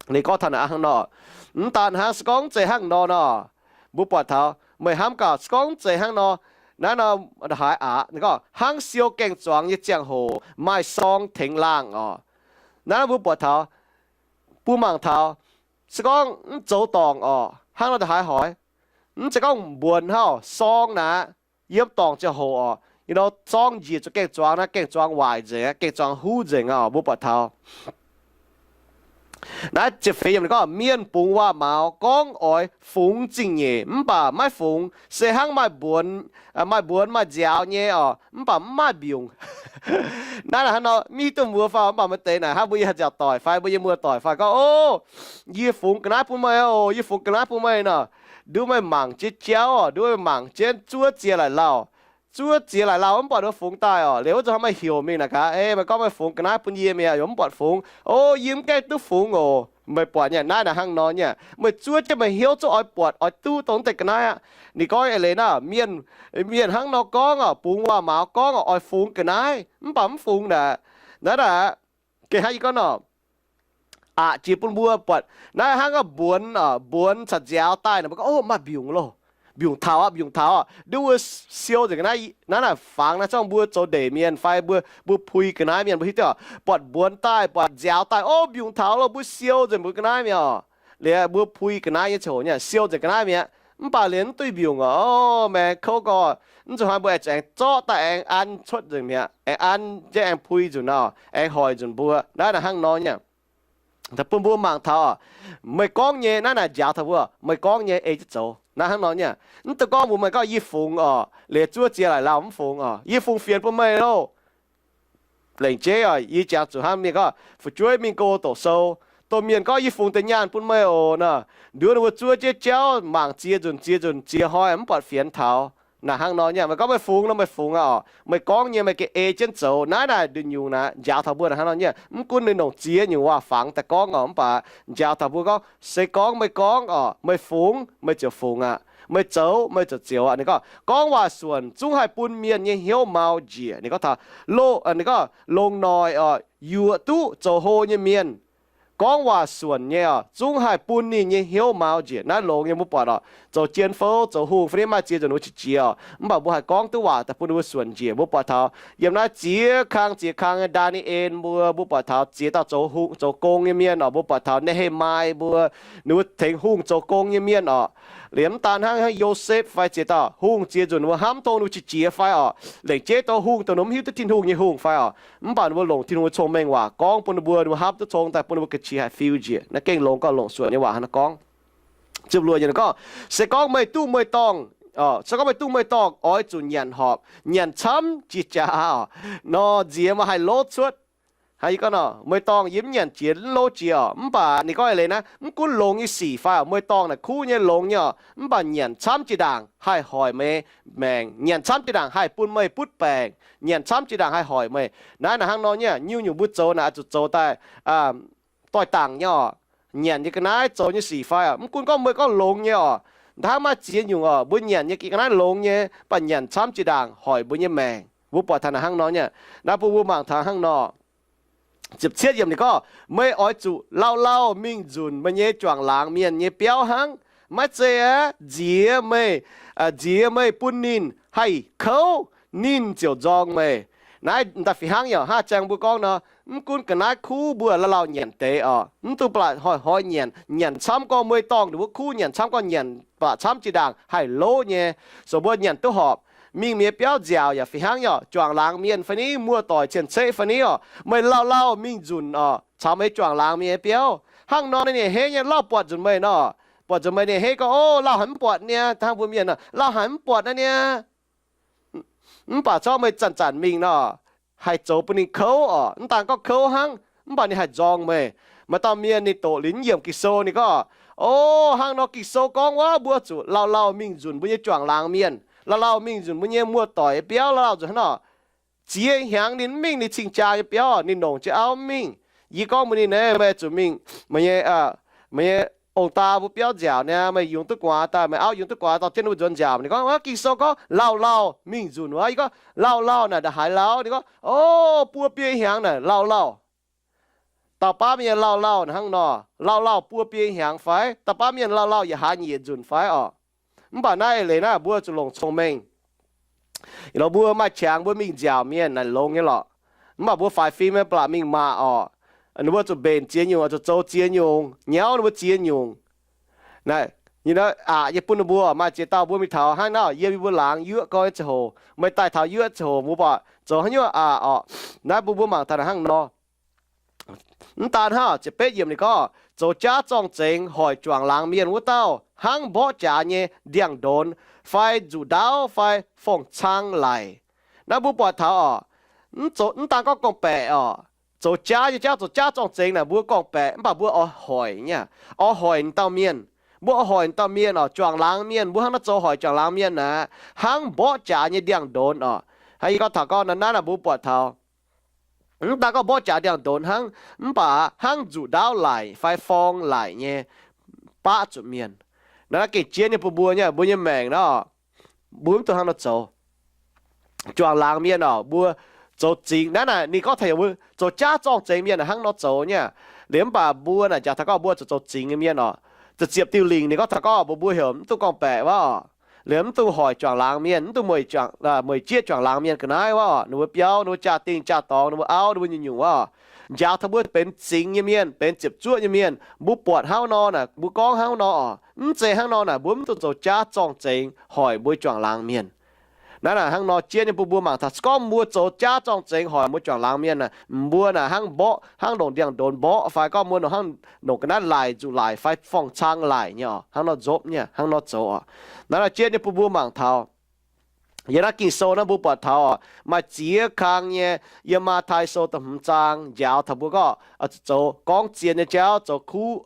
Ninh gorngv taux naaic hnangv nor. Mv daan hnangv, se gorngv mv zeiz hnangv nor nor, mbuo buatc taux meih hnamv gaax, se gorngv mv zeiz hnangv nor, naaiv nor haaix aqc, ninh gorngv hnangv siou gaeng-zuangx nyei ziangh hoc maaih sorng tengx laangh oc. Naaiv mbuo buatc taux, mbuo mangc taux, se gorngv mv zoux dorngc oc, hnangv nor haaix hoic, mv zeiz gorngv mbuonx hnangv oc, sorng naaic, yiem dorngc ziangh hoc oc, sorng njiec zuqc gaeng-zuangx naaiv, gaeng-zuangx waaic nzengc aqv, gaeng-zuangx huv nzengc aqv oc, mbuo buatc taux. Naaiv ziepc feix yiemc ninh gorngv, mienh bungx waac-maux gorngv oix fungx zingh nyeic, mv baac maiv fungx, se hnangv maaih mbuonx, maaih mbuonx maaih nziaaux nyei oc, mv baac mv maaih mbiungc. Naaiv naaic hnangv nor, mv hiuv duqv mbuo fai, mv baac maaih deix naaic hnangv mbuo yiem nziaauc doic fai mbuo yiem muoz-doic fai gorngv, o, yie fungx ga'naaiv bun meih oc, yie fungx ga'naaiv bun meih nor, nduov meih mangc jienv jauv oc, nduov meih mangc jienv zuov ziex laic lauh. zuov ziex laaix lauh mv buatc ninh mbuo fungx daaih oc. Liuz wuov zanc hnangv meih heuc mingh naaic gaax, Ei, meih gorngv meih fungx ga'naaiv bun yie mi'aqv, yaac mv buatc fungx. O, yie mv gaengh duqv fungx oc. Meih buatc nyei naaiv naaic hnangv nor nyei, meih zuov jienv meih hnyouv zuqc oix buatc oix duqv dongh deix ga'naaiv aqv. Ninh gorngv eix leiz naaiv, mienh, mienh hnangv nor gorngv oc, bungx waac-mauz gorngv oc, oix fungx ga'naaiv mv baac mv fungx naaic. Naaiv naaic, gengh hnangv yie gorngv nor, aqc jiex bun mbuo buatc naaiv hnangv mbuonx oc, mbuonx caux nziaaux daaih nor, mbuo gorngv, O, maaih mbiungc loh, mbiungc taux aqv, mbiungc taux aqv. Nduov mbuo siou nzengc ga'naaiv, naaiv naaic fangx naaiv zorngv mbuo zoux ndeic mienh fai mbuo, mbuo pui ga'naaiv mienh mbuo hiuv duqv oc, buatc mbuonx daaih, buatc nziaaux daaih, O, mbiungc taux loh, mbuo siou nzengc mbuo ga'naaiv mi'aqv oc. Liuz mbuo pui ga'naaiv nyei ziangh hoc nyei siou nzengc ga'naaiv mi'aqv, mv baac liuz mv duih mbiungc oc. O, maengx kouv gorx, mv zuqc hnoi mbuo aengx zuqc aengx zorqv daaih aengx an cuotv nzengc mi'aqv, aengx an jienv aengx pui nzunc nor, aengx hoic nzunc mbuo. Naaiv naaic hnangv nor nyei. Daaih bun mbuo mangc taux oc, meih gorngv nyei naaiv naaic njaaux taux mbuo, meih gorngv nyei ei jienv zoux. Naaiv hnangv nor nyei. Mv dungx gorngv mbuox meih gorngv, Yie fungx oc, liuz zuov ziex laaix lauh mv fungx oc, yie fungx fienx bun meih loh. Lengc jeiv oc, yie jangx zuqc hnangv mienh gorngv fu'jueiv mingh go doqc sou, dongh mienh gorngv, Yie fungx deix nyaanh bun meih oc nor, nduov ninh mbuo zuov jienv jauv mangc ziex nzunc ziex nzunc ziex hnoi mv buatc fienx taux. Naaic hnangv nor nyei. Meih gorngv meih fungx nor, meih fungx aqv oc. Meih gorngv nyei meih gengh ei jienv zoux. Naaiv naaic nduqc nyungc naaic njaaux taux mbuo naaic hnangv nor nyei. Mv gunv ninh longc ziex nyungc waac-fangx daaih gorngv oc, mv baac njaaux taux mbuo gorngv, se gorngv meih gorngv oc, meih fungx, meih ziouc fungx aqv. Meih zoux, meih ziouc zoux aqv. Ninh gorngv, gorngv waac-suonc zungv haih bun mienh nyei hnyouv mau njiec. Ninh gorngv taux, ninh gorngv longc noic oc, yuoqc duqv zoux hlo nyei mienh, gorngv waac-suonc nyei oc, zungv haih bun ninh nyei hnyouv mau njiec. Naaiv longx nyei, mbuo buatc oc, zoux jien fouv, zoux hungh fai niv maaih ziex nzunc ninh mbuo qiex jiez oc, mv baac mbuo haih gorngv duqv waac daaih bun ninh mbuo suonc njiec. Mbuo buatc taux yiem naaiv ziex kang ziex kang nyei Ndaa^ni^en mbuo, mbuo buatc taux ziex dauh zoux hungh zoux gong nyei mienh oc, mbuo buatc taux Ne^he^mai mbuo, ninh mbuo tengx hungh zoux gong nyei mienh oc. Liemh mv daan hnangv, hnangv Yosepv fai ziex dauh hungh ziex nzunc ninh mbuo hnamv tong ninh mbuo qiex jiez fai oc. Lengc jeiv dongh hungh dongh ninh mbuo mv hiuv duqv Tin-Hungh nyei hungh fai oc, mv baac ninh mbuo longc Tin-Hungh nyei cong-mengh waac gorngv bun ninh mbuo, ninh mbuo hnamv duqv cong daaih bun ninh mbuo ga'qiex haih fiu njiec. Naaiv gengh longx gauh longc suonc nyei waac hnangv naaiv gorngv. Ziepc luoqc yiemc gorngv, se gorngv meih duqv mueiz-dorngh, se gorngv meih duqv mueiz-dorngh oix zuqc nyanc horpc, nyanc camv jiex jaax oc, nor nziex maaih haih lov cuotv. Hnangv yie gorngv nor, mueiz-dorngh yie mv nyanc jiex mv lov jiex oc. Mv baac ninh gorngv eix leiz naaiv, mv gunv longx nyei sic fai oc, mueiz-dorngh naaic kuv nyei longx nyei oc, mv baac nyanc camv jiex ndaangc haih hoic meih maengc, nyanc camv jiex ndaangc haih bun meih butv baengc, nyanc camv jiex ndaangc haih hoic meih. Naaiv naaic hnangv nor nyei, nyungc-nyungc mbuo zoux naaic oix zuqc zoux daaih doix-dangc nyei oc. Nyanc nyei ga'naaiv zoux nyei sic fai oc, mv gunv gorngv meih gorngv longx nyei oc, hnangv maaih ziex nyungc oc, mbuo nyanc nyei ga'naaiv longx nyei, mv baac nyanc camv jiex ndaangc hoic mbuo nyei maengc. Mbuo buatc taux naaic hnangv nor nyei. Naaiv bun mbuo mangc taux hnangv nor. Ziepc cietv yiemc ninh gorngv, meih oix zuqc lauh lauh mingh nzunc meih nyei juangc laangz mienh nyei biauv hnangv. Maiv zeiz aqv, nziex meih, nziex meih bun ninh haih kouv, ninh ziouc nzorng meih. Naaiv daaih fih hnangv yaac hnangv ziangx mbuo gorngv nor, mv gunv ga'naaiv kuv mbuo lauh lauh nyanc deix oc, mv dungx blatc hnoi-hnoi nyanc. Nyanc camv gorngv mueiz-dorngh ninh mbuo kuv, nyanc camv gorngv nyanc blatc camv jiex ndaangc haih lov nyei. So mbuo nyanc duqv horpc, mingh mienh biauv nziaauc yaac fih hnangv yaac juangc laangz mienh fai niv, muoz-doic cien-ceqv fai niv oc, meih lauh lauh mingh nzunc oc caux meih juangc laangz mienh biauv. Hnangv nor ninh nyei hei nyei lauh buatc nzunc meih nor, buatc nzunc meih nyei hei gorngv, O, lauh haic mv buatc niaa. Hnangv mbuo mienh nor, Lauh haic mv buatc naaiv niaa. Mv baac corc meih zanc-zanc mingh nor, haih zoux bun ninh kouv oc. Mv daan gorngv kouv hnangv, mv baac ninh haih nzorng meih. Maaih dauh mienh ninh doqc linz yiemc Ging-Sou ninh gorngv, O, hnangv nor Ging-Sou gorngv wuov, mbuo zuqc lauh lauh mingh nzunc mbuo nyei juangc laangz mienh, lauh lauh mingh nzunc mbuo nyei muoz-doic biauv, lauh lauh nzunc hnangv nor. Ziex hnyangx ninh mv mingh ninh cing-jaa nyei biauv, ninh longc jienv auv mv mingh. Yie gorngv mbuox ninh, Meih zuqc mingh meih nyei, meih nyei ong-daa mbuo biauv nziaauc niaa, meih yungz duqv gu'nguaaz daaih, meih auv yungz duqv gu'nguaaz dorh jienv mbuo nzuonx nziaauc. Ninh gorngv, Ging-Sou gorngv lauh lauh mingh nzunc wuov. Yie gorngv, Lauh lauh naaic ndaaih haaix lauh? Ninh gorngv, O, buo biei hnyangx naaic lauh lauh. Dauh baav mienh lauh lauh hnangv nor, lauh lauh buo biei hnyangx fai? Dauh baav mienh lauh lauh yaac haaix nyieqc nzunc fai oc? Mv baac naaiv eix leiz naaiv mbuo zuqc longc cong-mengh. Mbuo maaih qangx mbuo mingh nziaauc mienh naaic longx nyei lorqc. Mv baac mbuo faix fim nyei blatc mingh maac oc. Ninh mbuo zuqc mbenc ziex nyungc, zuqc zoux ziex nyungc, nyauv ninh mbuo ziex nyungc. Aqc nyei bun ninh mbuo maaih ziex dauh mbuo mingh taux hnangv naaiv, yiem yie mbuo laangz yuoqv gorx nyei ziangh hoc, meih daaih taux yuoqv ziangh hoc mbuo buatc zoux haaix nyungc aqc oc. Naaiv mbuo mbuo mangc taux hnangv nor. Mv daan hnangv, ziepc betv yiemc ninh gorngv, Zoux jaav zorng-zengx hoic juangc laangz mienh wuov dauh hnangv mborqv jaax nyei ndiangx-ndonx fai nzuqc ndaauv fai fong-cang laic. Naaiv mbuo buatc taux oc, mv daan gorngv gorngv-baeqc oc, zoux jaav nyei jauv, zoux jaav zorng-zengx naaic mbuo gorngv-baeqc, mv baac mbuo oix hoic nyei, oix hoic dauh mienh. Mbuo hoic dauh mienh oc, juangc laangz mienh, mbuo hnangv nor zoux hoic juangc laangz mienh naaic, hnangv mborqv jaax nyei ndiangx-ndonx oc. Hnangv yie gorngv taux gorngv naaiv naaiv naaic mbuo buatc taux, mv daaih gorngv mborqv jaax ndiangx-ndonx hnangv, mv baac hnangv nzuqc ndaauv laic fai forng laic nyei baqv zuqc mienh. Naaiv naaiv gengh jiex nyei bun mbuo nyei, mbuo nyei maengc naaiv, mbuo mv dungx hnangv nor zoux. Juangc laangz mienh oc, mbuo zoux zingx. Naaiv naaic ninh gorngv taux yaac mbuo zoux jaav zorng-zengx mienh hnangv nor zoux nyei. Liuz mv baac mbuo naaic jaax taux gorngv mbuo zuqc zoux zingx nyei mienh oc. Ziepc ziepc diuh lingc ninh gorngv taux gorngv mbuo, mbuo heuc mv dungx gorngv-baeqc wuov, liuz mv dungx hoic juangc laangz mienh, mv dungx mueic, mueic jieqv juangc laangz mienh ga'naaiv wuov, ninh mbuo biauv, ninh mbuo jaa-dingh jaa-dorngx, ninh mbuo auv, ninh mbuo nyungc-nyungc wuov. Njaaux taux mbuo benx zingx nyei mienh, benx ziepc zuoqv nyei mienh, mbuo buatc hnangv nor naaic, mbuo gorngv hnangv nor oc. Mv zeiz hnangv nor naaic, mbuo mv dungx zoux jaav zorng-zengx hoic mbuo juangc laangz mienh. Naaiv naaic hnangv nor jiex nyei bun mbuo mangc taux, se gorngv mbuo zoux jaav zorng-zengx hoic mbuo juangc laangz mienh naaic, mbuo naaic hnangv mborqv, hnangv longc ndiangx-ndonx mborqv fai gorngv mbuo nor hnangv longc ga'naaiv laic, nzuqc laic fai forng-cang laic nyei oc, hnangv nor nzopv nyei, hnangv nor zoux oc. Naaiv naaic jiex nyei bun mbuo mangc taux, yiem naaiv Ging-Sou naaiv mbuo buatc taux oc, maaih ziex kang nyei. Yiem Matv^tai Sou da'hmz zaang njaaux taux mbuo gorngv zoux gorngv zien nyei jauv, zoux kuv,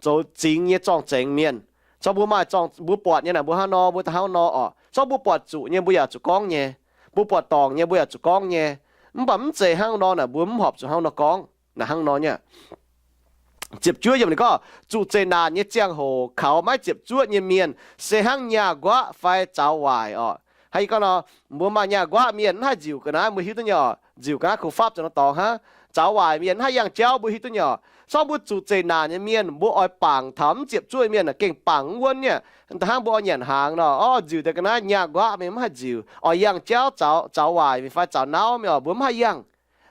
zoux zingx nyei zorng-zengx mienh. Zorqv mbuo maaih, mbuo buatc nyei naaic mbuo hnangv nor, mbuo daaih hnangv nor oc. Zorqv mbuo buatc zuqc nyei mbuo yaac zuqc gorngv nyei. Mbuo buatc dorngc nyei mbuo yaac zuqc gorngv nyei. Mv baac mv zeiz hnangv nor naaic mbuo mv horpc zuqc hnangv nor gorngv. Naaic hnangv nor nyei. Ziepc juov yiemc ninh gorngv, zuqc zeqc naanc nyei ziangh hoc kaux maiv ziepc zuoqv nyei mienh se hnangv nyaah nquaqv fai zaux waaic oc. Hnangv yie gorngv nor, mbuo maaih nyaah nquaqv mienh mv haih nziuc ga'naaiv, mbuo hiuv duqv nyei oc. Nziuc ga'naaiv kungx fapv zuqc nor dorngx hnangv. Zaux waaic mienh mv haih yangh jauv, mbuo hiuv duqv nyei oc. Zorqv mbuo zuqc zeqc naanc nyei mienh, mbuo oix bangc taux mv ziepc zuoqv mienh gengh bangc mv wuonv nyei. Da'hnangv mbuo oix nyanc hnaangx nor, orv, nziuc deix ga'naaiv nyaah nquaqv mienh mv haih nziuc, oix yangh jauv, zaux waaic mienh fai zaux nauv mienh oc, mbuo mv haih yangh.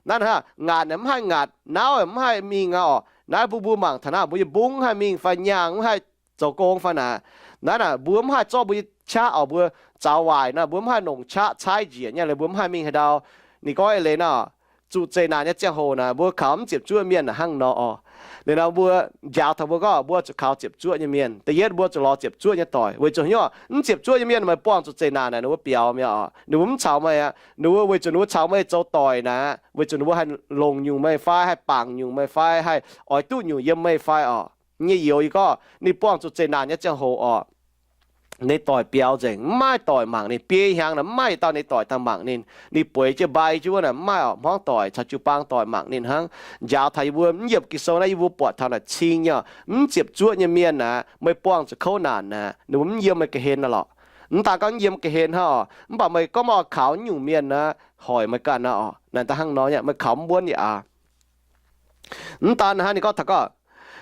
Naaiv hnangv ngaatc mv haih ngaatc, nauv mv haih mingh aqv oc. Naaiv bun mbuo mangc taux naaiv, mbuo nyei mbungv mv haih mingh fai nyaangh mv haih zoux gong fai naaic. Naaiv naaic mbuo mv haih zorqv mbuo nyei qaqv oc, mbuo zaux waaic naaic mbuo mv haih longc qaqv caaiv njiec nyei, mbuo mv haih mingh haaix ndau. Ninh gorngv eix leiz naaic, zuqc zeqc naanc nyei ziangh hoc naaic mbuo kaux mv ziepc zuoqv mienh hnangv nor oc. Liuz nor mbuo njaaux taux mbuo gorngv mbuo zuqc kaux ziepc zuoqv nyei mienh. Da'yietv mbuo zuqc lorz ziepc zuoqv nyei doic, weic zuqc hnyouv mv ziepc zuoqv nyei mienh meih buangh zuqc zeqc naanc naaic ninh mbuo biaux mi'aqv oc. Ninh mbuo mv caux meih aqv. Ninh mbuo weic zuqc ninh mbuo caux meih zoux doic naaic, weic zuqc ninh mbuo haih longc nyungc meih fai haih bangc nyungc meih fai haih oix duqv nyungc yiem meih fai oc. Nyei youz yie gorngv ninh buangh zuqc zeqc naanc nyei ziangh hoc oc, ninh doic biaux nzengc, mv maaih doic mangc ninh. Biei hnyangx naaic mv maaih dauh ninh doic daaih mangc ninh. Ninh bueix jienv mbai jienv wuov naaic mv maaih oc, hmuangv doic caux jiu-baang doic mangc ninh hnangv. Njaaux taux yie mbuo mv yiemc Ging-Sou naaiv yie mbuo buatc taux naaic cing nyei oc, mv ziepc zuoqv nyei mienh naaic meih buangh zuqc kouv naanc naaic ninh mbuo mv yiem meih ga'hlen naaic lorqc. Mv daan gorngv mv yiem ga'hlen hnangv oc, mv baac meih gorngv meih oix kaux nyungc mienh naaic hoic meih ganh naaic oc, naaic daaih hnangv nor nyei, meih kaux mv wuonv yaac aqv. Mv daan hnangv, ninh gorngv taux gorngv,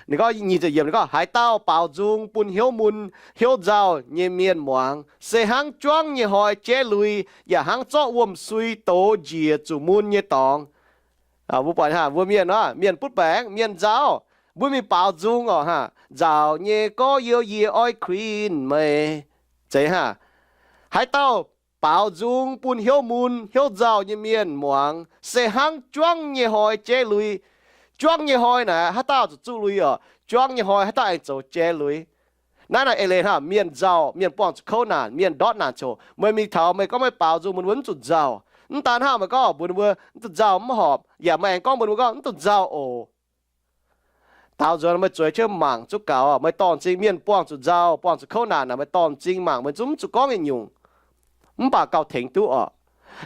ninh gorngv nyic ziepc yiemc ninh gorngv, haaix dauh baaux nzung bun hnyouv mun hnyouv nzauh nyei mienh muangx se hnangv juangv nyei hnoi jaiv lui, yaac hnangv zorqv wuom-sui dox njiec zuqc mun nyei dorngx. Mbuo buatc mbuo mienh, mienh butv baengc, mienh nzauh, mbuo mingh baaux nzung oc, nzauh nyei gorx-youz, yie oix kuinx meih. Zeiz hnangv. Haaix dauh baaux nzung bun hnyouv mun hnyouv nzauh nyei mienh muangx se hnangv juangv nyei hnoi jaiv lui. Juangv nyei hnoi naaic haaix dauh zuqc zuqv lui oc? Juangv nyei hnoi haaix dauh aengx zoux jaiv lui? Naaiv naaic eix leiz hnangv, mienh nzauh, mienh buangh zuqc kouv naanc, mienh ndortv naanc coc, meih mingh taux meih gorngv meih baaux nzung bun mbuo mv zuqc nzauh. Mv daan hnangv, meih gorngv mbuox ninh mbuo mv zuqc nzauh mv horpc, yaac meih aengx gorngv mbuox ninh mbuo gorngv mv zuqc nzauh oc. Daaux nzuonx meih zueiz jienv mangc zuqv gaux, meih dorh m'zing, mienh buangh zuqc nzauh, buangh zuqc kouv naanc naaic, meih dorh m'zing mangc, meih zungv mv zuqc gorngv yietc nyungc, mv baac gauh tengx duqv oc.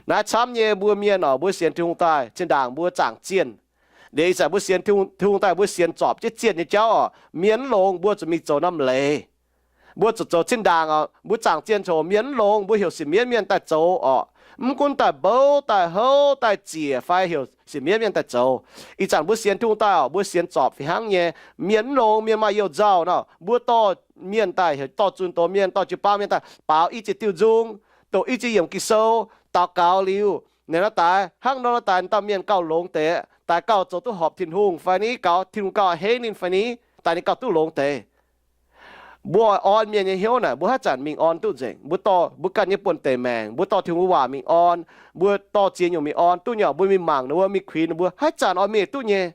Naaiv camv nyei, mbuo mienh oc, mbuo sienx Tin-Hungh daaih, zinh ndaangc mbuo zaangc zienh. Liuz ih zanc mbuo sienx Tin-Hungh daaih, mbuo sienx zorpc jienv zienh nyei jauv oc, mienh mv longx, mbuo zuqc mingh zoux norm leiz. Mbuo zuqc zoux zinh ndaangc oc, mbuo zaangc zienh coc mienh mv longx, mbuo heuc sienx mienv mienh daaih zoux oc. Mv gunv daaih mbouv, daaih houv, daaih ziec fai heuc sienx mienv mienh daaih zoux. Ih zanc mbuo sienx Tin-Hungh daaih oc, mbuo sienx zorpc fih hnangv nyei. Mienh mv longx, mienh maaih youh nzauh nor, mbuo dorh mienh daaih, dorh zunh doz mienh, dorh jiu-baang mienh daaih baaux i ziex diuh nzung, doqc i ziex yiemc Ging-Sou, daux gaux liuz, ninh nor daaih hnangv nor nor daaih dauh mienh gauh longx deix, daaih gauh zoux duqv horpc Tin-Hungh fai ni, gauh Tin-Hungh gauh a'hneiv ninh fai ni, daaih ninh gauh duqv longx deix. Mbuo oix orn mienh nyei hnyouv naaic, mbuo haaix zanc mingh orn duqv nzengc? Mbuo dorh mbuo ganh nyei buonv-deic maengc, mbuo dorh Tin-Hungh waac mingh orn, mbuo dorh ziex nyungc mingh orn duqv nyei oc. Mbuo mingh mangc ninh mbuo, mingh kuinx ninh mbuo, haaix zanc oix mingh duqv nyei.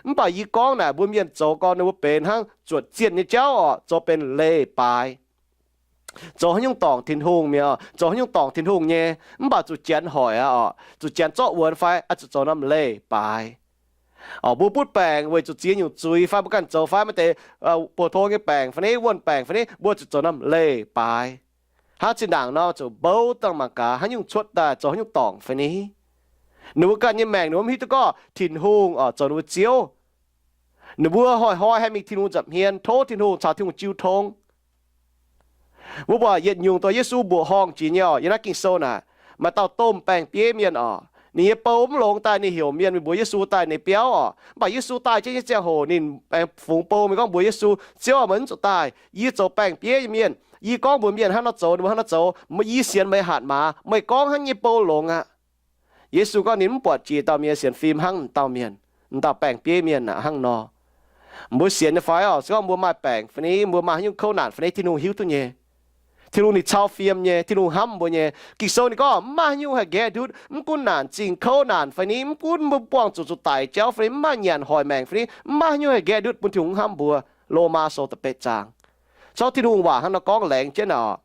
Mv baac yie gorngv naaic, mbuo mienh zoux gau ninh mbuo benx hnangv zuotc zienh nyei jauv oc, zoux benx leiz-baaix. Zoux haaix nyungc dorngc Tin-Hungh mi'aqv, zoux haaix nyungc dorngc Tin-Hungh nyei, mv baac zuqc Janx hoic aqv oc, zuqc Janx zorqv wuonx fai oix zuqc zoux norm leiz-baaix. Orqc, mbuo butv baengc weic zuqc ziex nyungc zuiz fai mbuo ganh zoux fai maaih deix buoz-tong nyei baengc fai ni, wuonh baengc fai ni, mbuo zuqc zoux norm leiz-baaix. Hnangv zinh ndaangc nor zuqc mbouv dangh mangc gaax haaix nyungc cuotv daaih, zoux haaix nyungc dorngc fai ni. Ninh mbuo ganh nyei maengc ninh mbuo mv hiuv duqv gorngv Tin-Hungh orqc zoux ninh mbuo Ziouv. Ninh mbuo hnoi-hnoi haih mingh Tin-Hungh nza'hmien, tov Tin-Hungh caux Tin-Hungh jiu tong. Mbuo buatc yietc nyungc doix Yesu mbuoqc horngh jiex nyei orqc, yiem naaiv Ging-Sou naaic, maaih dauh domh baeng-bieiv mienh orqc, ninh nyei bou mv longx daaih ninh heuc mienh mingh mbuox Yesu daaih ninh biauv orqc. Mv baac Yesu daaih jienv nyei ziangh hoc ninh aengx fungx bou mingh gorngv mbuox Yesu, Ziouv aac, meih mv zuqc daaih. Yie zoux baeng-bieiv nyei mienh. Yie gorngv mbuox mienh hnangv nor zoux, ninh mbuo hnangv nor zoux. Yie sienx meih hatc maaz. Meih gorngv hnangv nyei bou longx aqv. Yesu gorngv ninh mv buatc jiex dauh mienh sienx fim hnangv dauh mienh, dauh baeng-bieiv mienh aqv hnangv nor. Mbuo sienx nyei fai orqc? Se gorngv mbuo maaih baengc fai ni, mbuo maaih haaix nyungc kouv naanc fai ni, Tin-Hungh hiuv duqv nyei. Tin-Hungh ninh cau fiem nyei, Tin-Hungh hnamv mbuo nyei. Ging-Sou ninh gorngv mv maaih haaix nyungc haih nqaeqv ndutv, mv gunv naanc zingh kouv naanc fai ni, mv gunv mbuo buangh zuqc zuqc daic jauv fai ni, mv maaih nyanc hoic maengc fai ni, mv maaih haaix nyungc haih nqaeqv ndutv bun Tin-Hungh hnamv mbuo. Lomaa Sou da'betv zaang. Caux Tin-Hungh waac hnangv nor gorngv laengz jienv orqc.